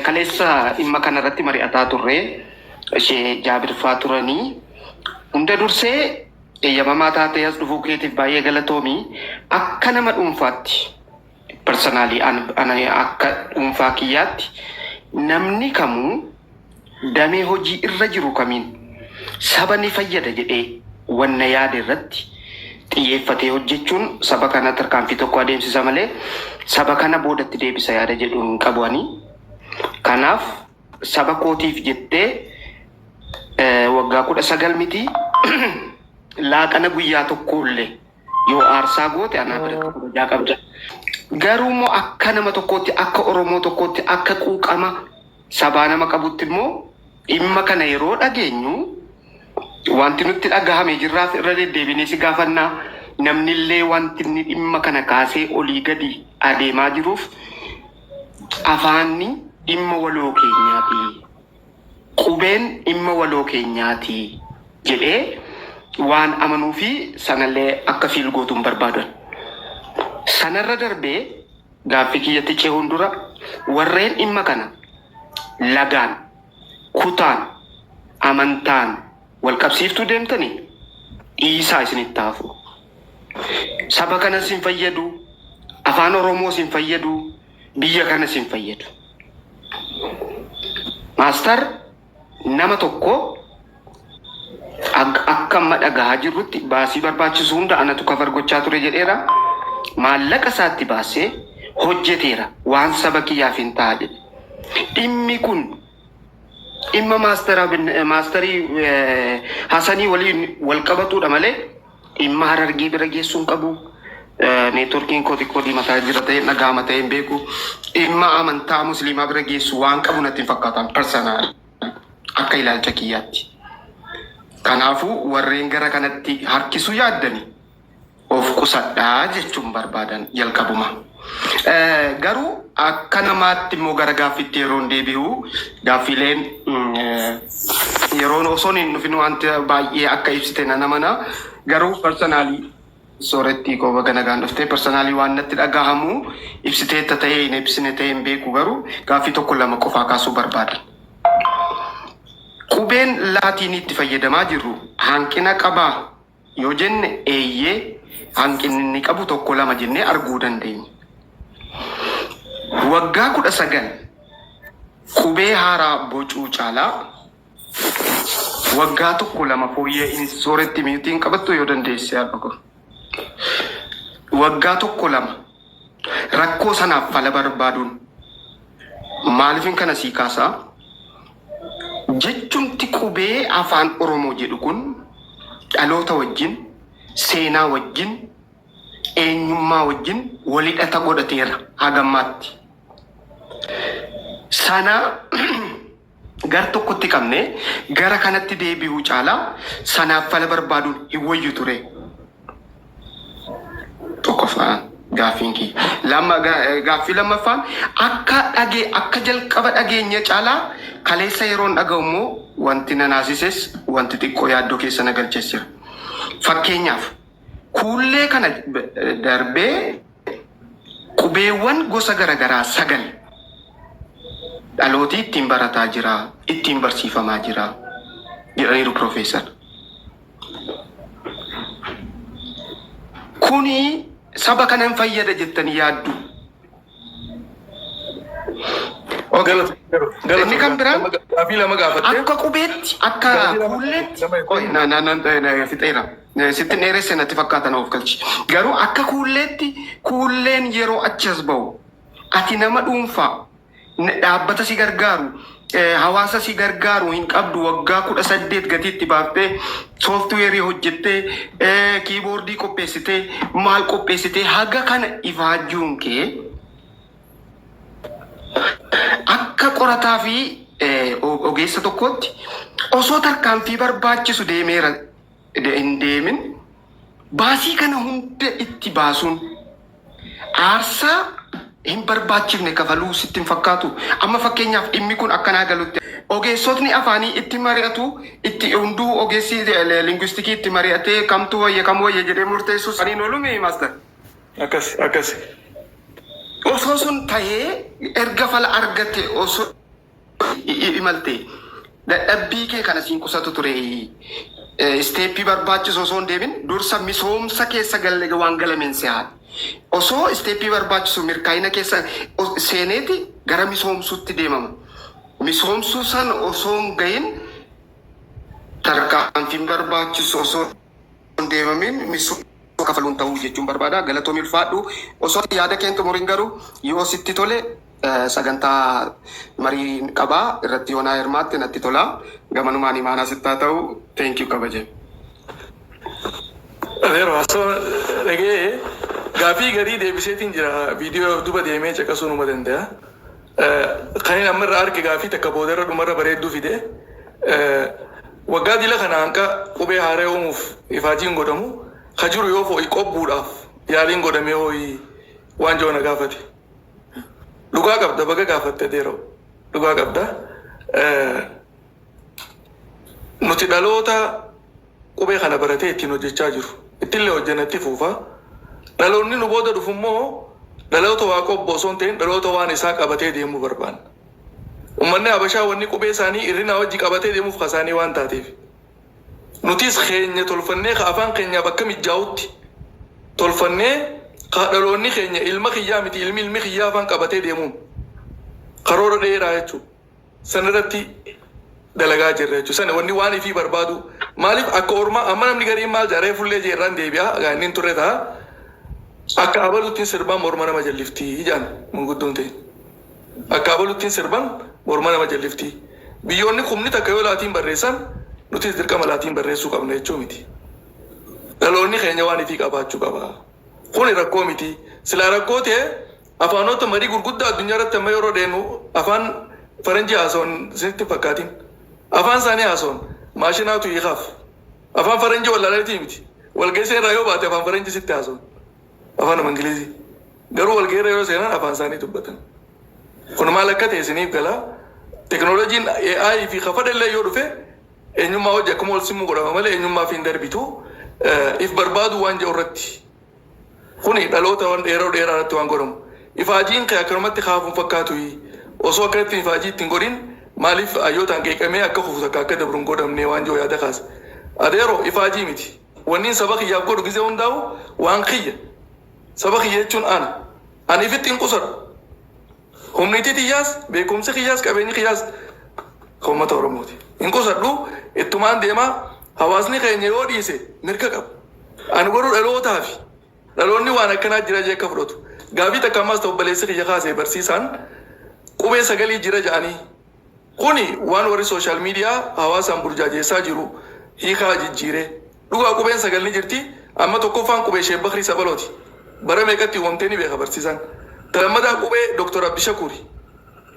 Kaleessa dhimma kanarratti mari'ataa turre. Ishee Jaabirfaa turanii. Hunda dursee eeyyamamaa taatee as dhufuu keetiif baay'ee galatoomi. Akka nama dhuunfaatti, personally, ana akka dhuunfaa kiyyaatti, namni kamuu damee hojii irra jiru kamiin saba ni fayyada jedhee wanna yaade irratti xiyyeeffatee hojjechuun saba kana tarkaanfii tokko adeemsisa malee saba kana boodatti deebisa yaada jedhu hin qabu ani. Kanaaf saba kootiif jettee waggaa 19 miti, laaqana guyyaa tokko illee yoo aarsaa goote anaa biratti kabajaa qabda. Garuu immoo akka nama tokkootti, akka Oromoo tokkootti, akka quuqama sabaa nama qabutti immoo dhimma kana yeroo dhageenyu Wanti nutti dhagahame jirraaf irra deddeebinee si gaafannaa, namnillee wanti inni dhimma kana kaasee olii gadi adeemaa jiruuf afaanni dhimma waloo keenyaati. Qubeen dhimma waloo keenyaati jedhee waan amanuu fi sanallee akka feel gootu hin barbaadan. Sanarra darbee gaaffii kiyyatti cehuun dura, warreen dhimma kana lagaan, kutaan, amantaan wal qabsiiftuu deemtanii dhiisaa, isinitti hafu. Saba kanas hin fayyadu, afaan Oromoos hin fayyadu, biyya kanas hin fayyadu. Maastar nama tokko akka amma dhagahaa jirrutti baasii barbaachisu hunda anatu cover gochaa ture jedheera. Maallaqa isaatti baasee hojjeteera, waan saba kiyyaaf hin ta'a jedhe. Dhimmi kun dhimma maastarii Hasanii waliin wal qabatudha malee dhimma Harargee bira geessuu hin qabu. Networkiin koo xiqqoo diimataa jira ta'e, dhaga'ama ta'e hin beeku. Dhimma amantaa musliimaa bira geessu waan qabu natti hin fakkaatan, personal akka ilaalcha kiyyaatti. Kanaafuu warreen gara kanatti harkisuu yaaddani of qusadhaa jechuun barbaadan jalqabuma. Garuu akka namaatti immoo gara gaaffiitti yeroon deebi'u, gaaffiileen yeroon osoo hin dhufin wanta baay'ee akka ibsite nan amana. Garuu personally, soorettii koo, baga nagaan dhuftee, personally waan natti dhagahamu ibsiteetta ta'ee hin ibsine ta'ee hin beeku, garuu gaaffii tokko lama qofaa kaasuu barbaadan. Qubeen laatiin itti fayyadamaa jirru hanqina qabaa yoo jenne, eeyyee, hanqinni inni qabu tokko lama jennee arguu dandeenya. Waggaa 19 qubee haaraa bocuu caalaa waggaa tokko lama fooyya'insi, sooretti miitiin qabattu yoo dandeesse haadha koo. Waggaa tokko lama rakkoo sanaaf fala barbaaduun maaliifin kana sii kaasaa? Jechumti qubee afaan Oromoo jedhu kun dhaloota wajjin, seenaa wajjin, eenyummaa wajjin walhidhata godhateera hagammaatti. Sana gar tokkotti qabne gara kanatti deebi'uu caalaa sanaaf fala barbaaduun hin wayyu ture. Tokkoffaan gaaffiin kiyya. Lama, gaaffii lammaffaan, akka jalqaba dhageenya caalaa kaleessa yeroon dhaga'u immoo wanti na naasises, wanti xiqqoo yaaddoo keessa na galches jira. Fakkeenyaaf, kuullee kana darbee qubeewwan gosa garaagaraa sagal dhalootii ittiin barataa jira, ittiin barsiifamaa jira jedhaniiru piroofeesar. Kuni saba kana hin fayyada jettanii yaaddu? Okay. Inni kan biraan Gaaffii lama gaafattee. akka qubeetti, akka Gaaffii lama kuulleetti lama. Oi, na na na na fixeera. Sitti dheeresse natti fakkaata, na of galchi. Garuu akka kuulleetti, kuulleen yeroo achi as bahu, ati nama dhuunfaa dhaabbata si gargaaru, hawaasa si gargaaru hin qabdu. Waggaa 18 gatii itti baaftee, sooftiweerii hojjettee, keyboardii qopheessitee, maal qopheessitee, haga kana ifaajjuun kee akka qorataa fi ogeessa tokkootti osoo tarkaanfii barbaachisu deemeera hin deemin, baasii kana hunda itti baasuun aarsaa hin barbaachifne kafaluu sitti hin fakkaatu? Amma fakkeenyaaf, dhimmi kun akkanaa galutti ogeessotni afaanii itti mari'atu, itti hunduu ogeessi linguisticii itti mari'atee kamtu wayya, kam wayya jedhee murteessuu saniin oolume, master. Akkas akkas. Osoo sun tahee, erga fala argate osoo imalte, dadhabbii kee kana siin qusatu ture. Steppii barbaachisu osoo hin deemin dursa misoomsa keessa galle waan galameen si haadha. Osoo steppii barbaachisu mirkaa'ina keessa seeneeti gara misoomsuutti deemama. Misoomsuu san osoo hin gahin, tarkaanfiin barbaachisu osoo hin deemamin misooma kafaluun ta'uu jechuun barbaada. Galatoomii, ulfaadhu. Osoo yaada keen xumuriin garuu, yoo sitti tole, sagantaa marii qabaa irratti yoo naa hirmaatte natti tola. Gamanumaan imaanaa sitti haa ta'u. Thank you, kabaje. Yeroo haasawaa dhagee gaaffii garii deebiseetiin jira, viidiyoo duba deemee caqasuu numa danda'a. Kan inni amma irraa arge gaaffii takka boodarra dhumarra bareedduu fide. Waggaa dila kana hanqa qubee haaraa uumuuf ifaajiin godhamu ka jiru yoo fo'i qobbuudhaaf yaaliin godhamee hooyi waan jiru na gaafate. Dhugaa qabda, baga gaafatte deeroo. Dhugaa qabda. Nuti dhaloota qubee kana baratee ittiin hojjechaa jiru. Ittillee hojjenna, itti fuufa. Dhaloonni nu booda dhufu immoo dhaloota waa qobbo osoo hin ta'in dhaloota waan isaa qabatee deemuu barbaanna. Uummanni Habashaa wanni qubee isaanii irrina wajji qabatee deemuuf kasaanii waan taateef. Nutis keenya tolfannee ka afaan keenyaaf akka mijaa'utti tolfannee ka dhaloonni keenya, ilma kiyyaa miti, ilmi ilmi kiyyaa afaan qabatee deemuun karoora dheeraa jechuudha. Sanirratti dalagaa jirra jechuudha. Sana wanni waan ifii barbaadu maaliif akka ormaa amma namni gariin maal jaaree fullee jeerraan deebi'a egaa inni hin turre ta'a. Akka abaluttiin sirbaan morma nama jalliftii jaan manguddoon ta'e. Akka abaluttiin sirban morma nama jalliftii. Biyyoonni kumni takka yoo laatiin barreessan nutis dirqama laatiin barreessuu qabna jechuu miti. Dhaloonni keenya waan ifii qabaachuu qaba. Kuni rakkoo miti. Silaa rakkoo ta'e afaanota marii gurguddaa addunyaa irratti amma yeroo deemu afaan faranjii haasa'uun isinitti hin fakkaatin. Afaan isaanii haasa'uun maashinaatu hiikaaf. Afaan faranjii wallaalaniitii miti. Walgeessee irraa yoo baate afaan faranjii sitti haasa'uun. Afaan Ingilizii. Garuu walgeerra yeroo seenan afaan isaanii dubbatan. Kun maal akka ta'e isiniif gala. Teknooloojiin AI fi kafadhallee yoo dhufe eenyummaa hojii akkuma wal simuu godhama malee eenyummaa fi hin darbitu. If barbaadu waan jedhu irratti. Kuni dhaloota waan dheeroo dheeraa irratti waan godhamu. Ifaajiin kee akkanumatti kaafuun fakkaatu, osoo akkanatti ifaajii ittiin godhin maaliif hayyootaan qeeqamee akka kufu takka akka dabru hin godhamne waan jiru yaada kaasa. Adeeroo, ifaajii miti. Wanni saba kiyyaaf godhu gizee hundaa'u waan kiyya. Saba kiyya jechuun ana. Ani ifitti hin qusadhu. Humnitii tiyyaas, beekumsi kiyyaas, qabeenyi kiyyaas kan uummata Oromooti. Hin qusadhu, ittumaan deemaa. Hawaasni keenya yoo dhiise mirga qaba. Ani garuu dhalootaa fi dhaloonni waan akkanaa jira jee akka fudhatu. Gaafii takka ammaas ta'u obboleessi kiyya kaasee, barsiisaan qubee sagalii jira jedhanii. Kuni waan warri social media hawaasaan burjaajeessaa jiru hiikaa jijjiiree. Dhugaa qubeen sagal ni jirti. Amma tokkoffaan qubee Sheek Bakrii Sabalooti. Bara meeqatti uumamtee ni beeka barsiisaan. Lammataa qubee Dr. Abdishakuuri.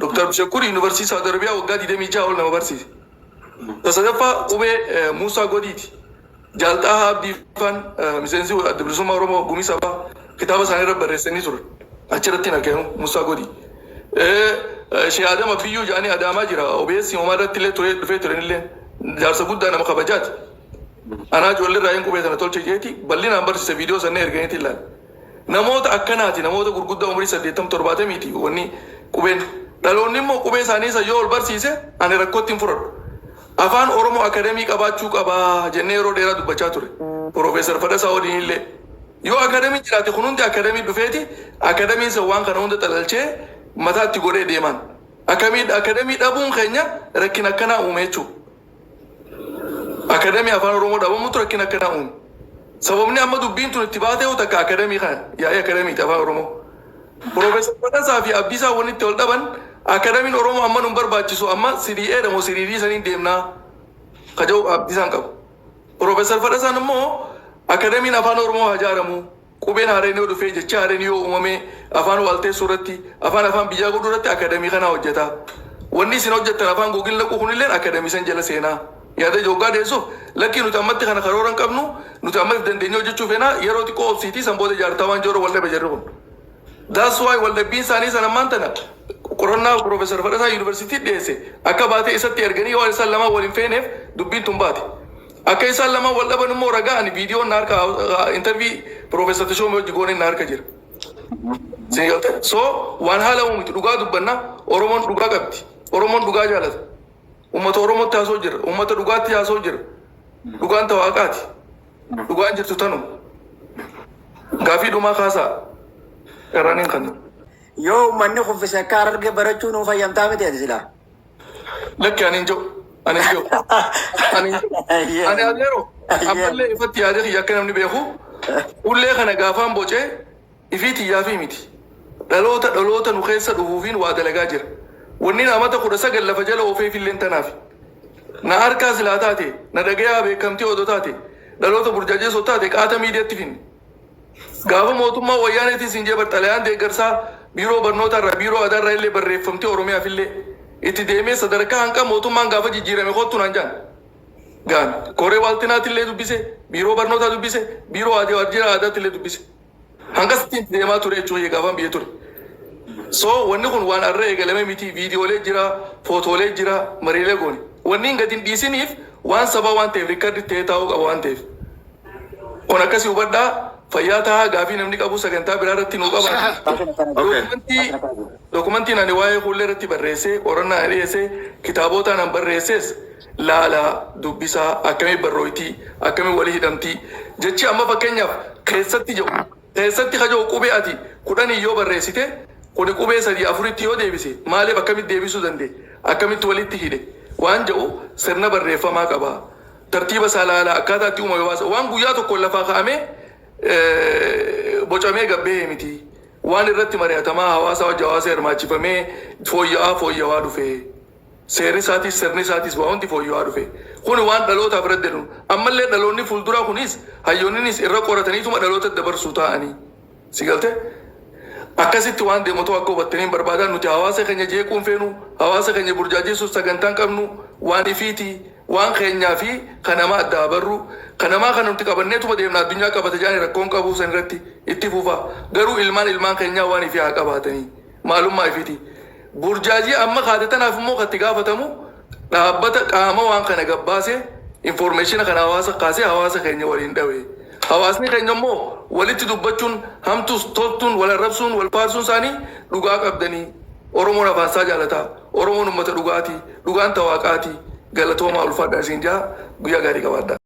Dr. Abdishakuuri Yuunivarsiitii Saawud Arabiyaa waggaa 26 ol nama barsiise. Sadaffaa qubee Muusaa Godiiti. Jaalxaa Abdii faan miseensi Adda Bilisummaa Oromoo Gumii Sabaa kitaaba isaanii irra barreessanii turan. Achirratti hin argamu Muusaa Godii. Shee Adam Abiyyuu jedhanii Adaamaa jira. OBS homaa irratti illee ture dhufee ture illee jaarsa guddaa nama kabajaati. Anaa ijoollee irraa hin qubee sana tolche jeeti bal'inaan barsiise, viidiyoo sanee erganiiti ilaala. Namoota akkanaati, namoota gurguddaa umurii 80 70ti wanni qubeen. Dhaloonni immoo qubee isaanii isa yoo ol barsiise ani rakkootti hin fudhadhu. Afaan Oromoo akademii qabaachuu qabaa jennee yeroo dheeraa dubbachaa ture. Piroofeesar Fadhasaa waliin illee. Yoo akademii jiraate kun hundi akademii dhufeeti, akademiin san waan kana hunda xalalchee mataatti godhee deeman. Akademii dhabuun keenya rakkina akkanaa uume jechuudha. Akademii Afaan Oromoo dhabamutu rakkina akkanaa uume. Sababni amma dubbiin tun itti baatee yoo takka akademii kana yaa'ii akademiiti Afaan Oromoo. Piroofeesar Fadhasaa fi Abdiisaa wanni itti ol dhaban akademiin Oromoo amma nun barbaachisu, amma 3A dha moo 3D saniin deemnaa kaja'u Abdiisaan qabu. Piroofeesar Fadhasaan immoo akademiin Afaan Oromoo haa ijaaramu. Qubeen haareen yoo dhufee, jecha haareen yoo uumame, afaan waalteessuu irratti, afaan afaan biyyaa godhuu irratti akademii kana hojjeta. Wanni isin hojjettan afaan Google naquu kunillee akademii san jala seenaa. Yaada jooggaa dhiyeessuuf, lakkii, nuti ammatti kana karoora hin qabnu, nuti amma if dandeenyee hojjechuu feena, yeroo xiqqoo obsiitii san booda ijaartaa waan jiru wal dhabe jarri kun. That's why wal dhabbiin isaanii san ammaan tana qorannaa Piroofeesar Fadhasaa Yuunivarsiitii dhiyeesse akka baatee isatti erganii waan isaan lamaan wal hin feeneef dubbiin tun baate. Akka isaan lamaan wal dhaban immoo ragaa ani viidiyoon na harka, interview Piroofeesar Tashoomee hojii gooneen na harka jira. Isin galte? So waan haala miti, dhugaa dubbanna. Oromoon dhugaa qabdi. Oromoon dhugaa jaalata. Uummata Oromootti haasoo jira. Uummata dhugaatti haasoo jira. Dhugaan tawaaqaati. Dhugaan jirtu tanu. Gaafii dhumaa kaasaa. Irraan hin kannu. Yoo uummanni kuffise akka Hararge barachuu nuu fayyamtaa miti ati silaa? Lakki, ani hin jiru. Ani hin jiru. Ani hin jiru. Ani adeero ammallee ifatti yaadee kiyya akka namni beeku ullee kana gaafaan bocee ifii tiyyaafii miti. Dhaloota dhaloota nu keessa dhufuufiin waa dalagaa jira. Wanni amata 19 lafa jala oofeef illee tanaaf. Na harkaa silaa taate, na dhagayaa beekamtii odoo taate, dhaloota burjaajeessoo taate qaata miidiyaatti finne. Gaafa mootummaa wayyaaneetiin siin jee xalayaan deeggarsaa biiroo barnootaa irraa, biiroo aadaa irraa illee barreeffamtee Oromiyaaf illee itti deemee sadarkaa hanqa mootummaan gaafa jijjiirame kottu naan jaan. Gaan koree waaltinaatti illee dubbise, biiroo barnootaa dubbise, biiroo aadaa waajjira aadaatti illee dubbise. Hangasittiin deemaa ture jechuun gaafan biyya ture. So wanni kun waan arra eegalame miti. Viidiyoolee jira, footoolee jira, mariilee goone. Wanni hin gadi hin dhiisiniif waan sabaa waan ta'eef, record ta'ee taa'uu qaba waan ta'eef. Kun akkasii hubadhaa, fayyaa taa'aa. Gaafii namni qabu sagantaa biraa irratti nuu qaba. Dookumentiin ani waa'ee fuullee irratti barreessee, qorannaa ani dhiyeessee, kitaabotaan an barreessees laalaa dubbisaa. Akkamii barrooytii, akkamii walii hidhamtii, jechi amma fakkeenyaaf keessatti jedhu, keessatti kaja'u, qubee ati 10 yoo barreessite, kuni qubee sadii afuritti yoo deebise, maaliif, akkamitti deebisuu danda'e, akkamitti walitti hidhe waan jedhu sirna barreeffamaa qaba. Tartiiba isaa laalaa, akkaataa itti uumame baasa. Waan guyyaa tokko lafaa kaa'amee bocamee gabbee miti. Waan irratti mari'atamaa, hawaasa wajji hawaasa hirmaachifamee fooyya'aa fooyya'aa dhufe. Seerri isaatis, sirni isaatis, waa hundi fooyya'aa dhufe. Kun waan dhalootaaf irratti jedhu. Ammallee dhaloonni fuulduraa kunis, hayyoonnis irra qorataniituma dhaloota dabarsuu ta'anii. Si galte? Akkasitti waan deemu ta'u akka hubattanii barbaadan. Nuti hawaasa keenya jeequun feenu, hawaasa keenya burjaajessuuf sagantaan qabnu waan ifiiti, waan keenyaa fi kan namaa adda barru, kan namaa kana nuti qabanneetuma deemna. Addunyaa qabata jedhanii rakkoon qabu san irratti itti fufa. Garuu ilmaan ilmaan keenyaa waan ifii haa qabaatanii, maalummaa ifiiti. Burjaajii amma kaate tanaaf immoo kan itti gaafatamu dhaabbata qaama waan kana gabbaase, information kana hawaasa kaasee hawaasa keenya waliin dhawe. Hawaasni keenya immoo walitti dubbachuun, hamtus toltuun, wal arrabsuun, wal faarsuun isaanii dhugaa qabdanii. Oromoon afaan isaa jaalataa. Oromoon uummata dhugaatii. Dhugaan tawaaqaatii. Galatoomaa, ulfaadhaa isin jaa, guyyaa gaarii qabaadhaa.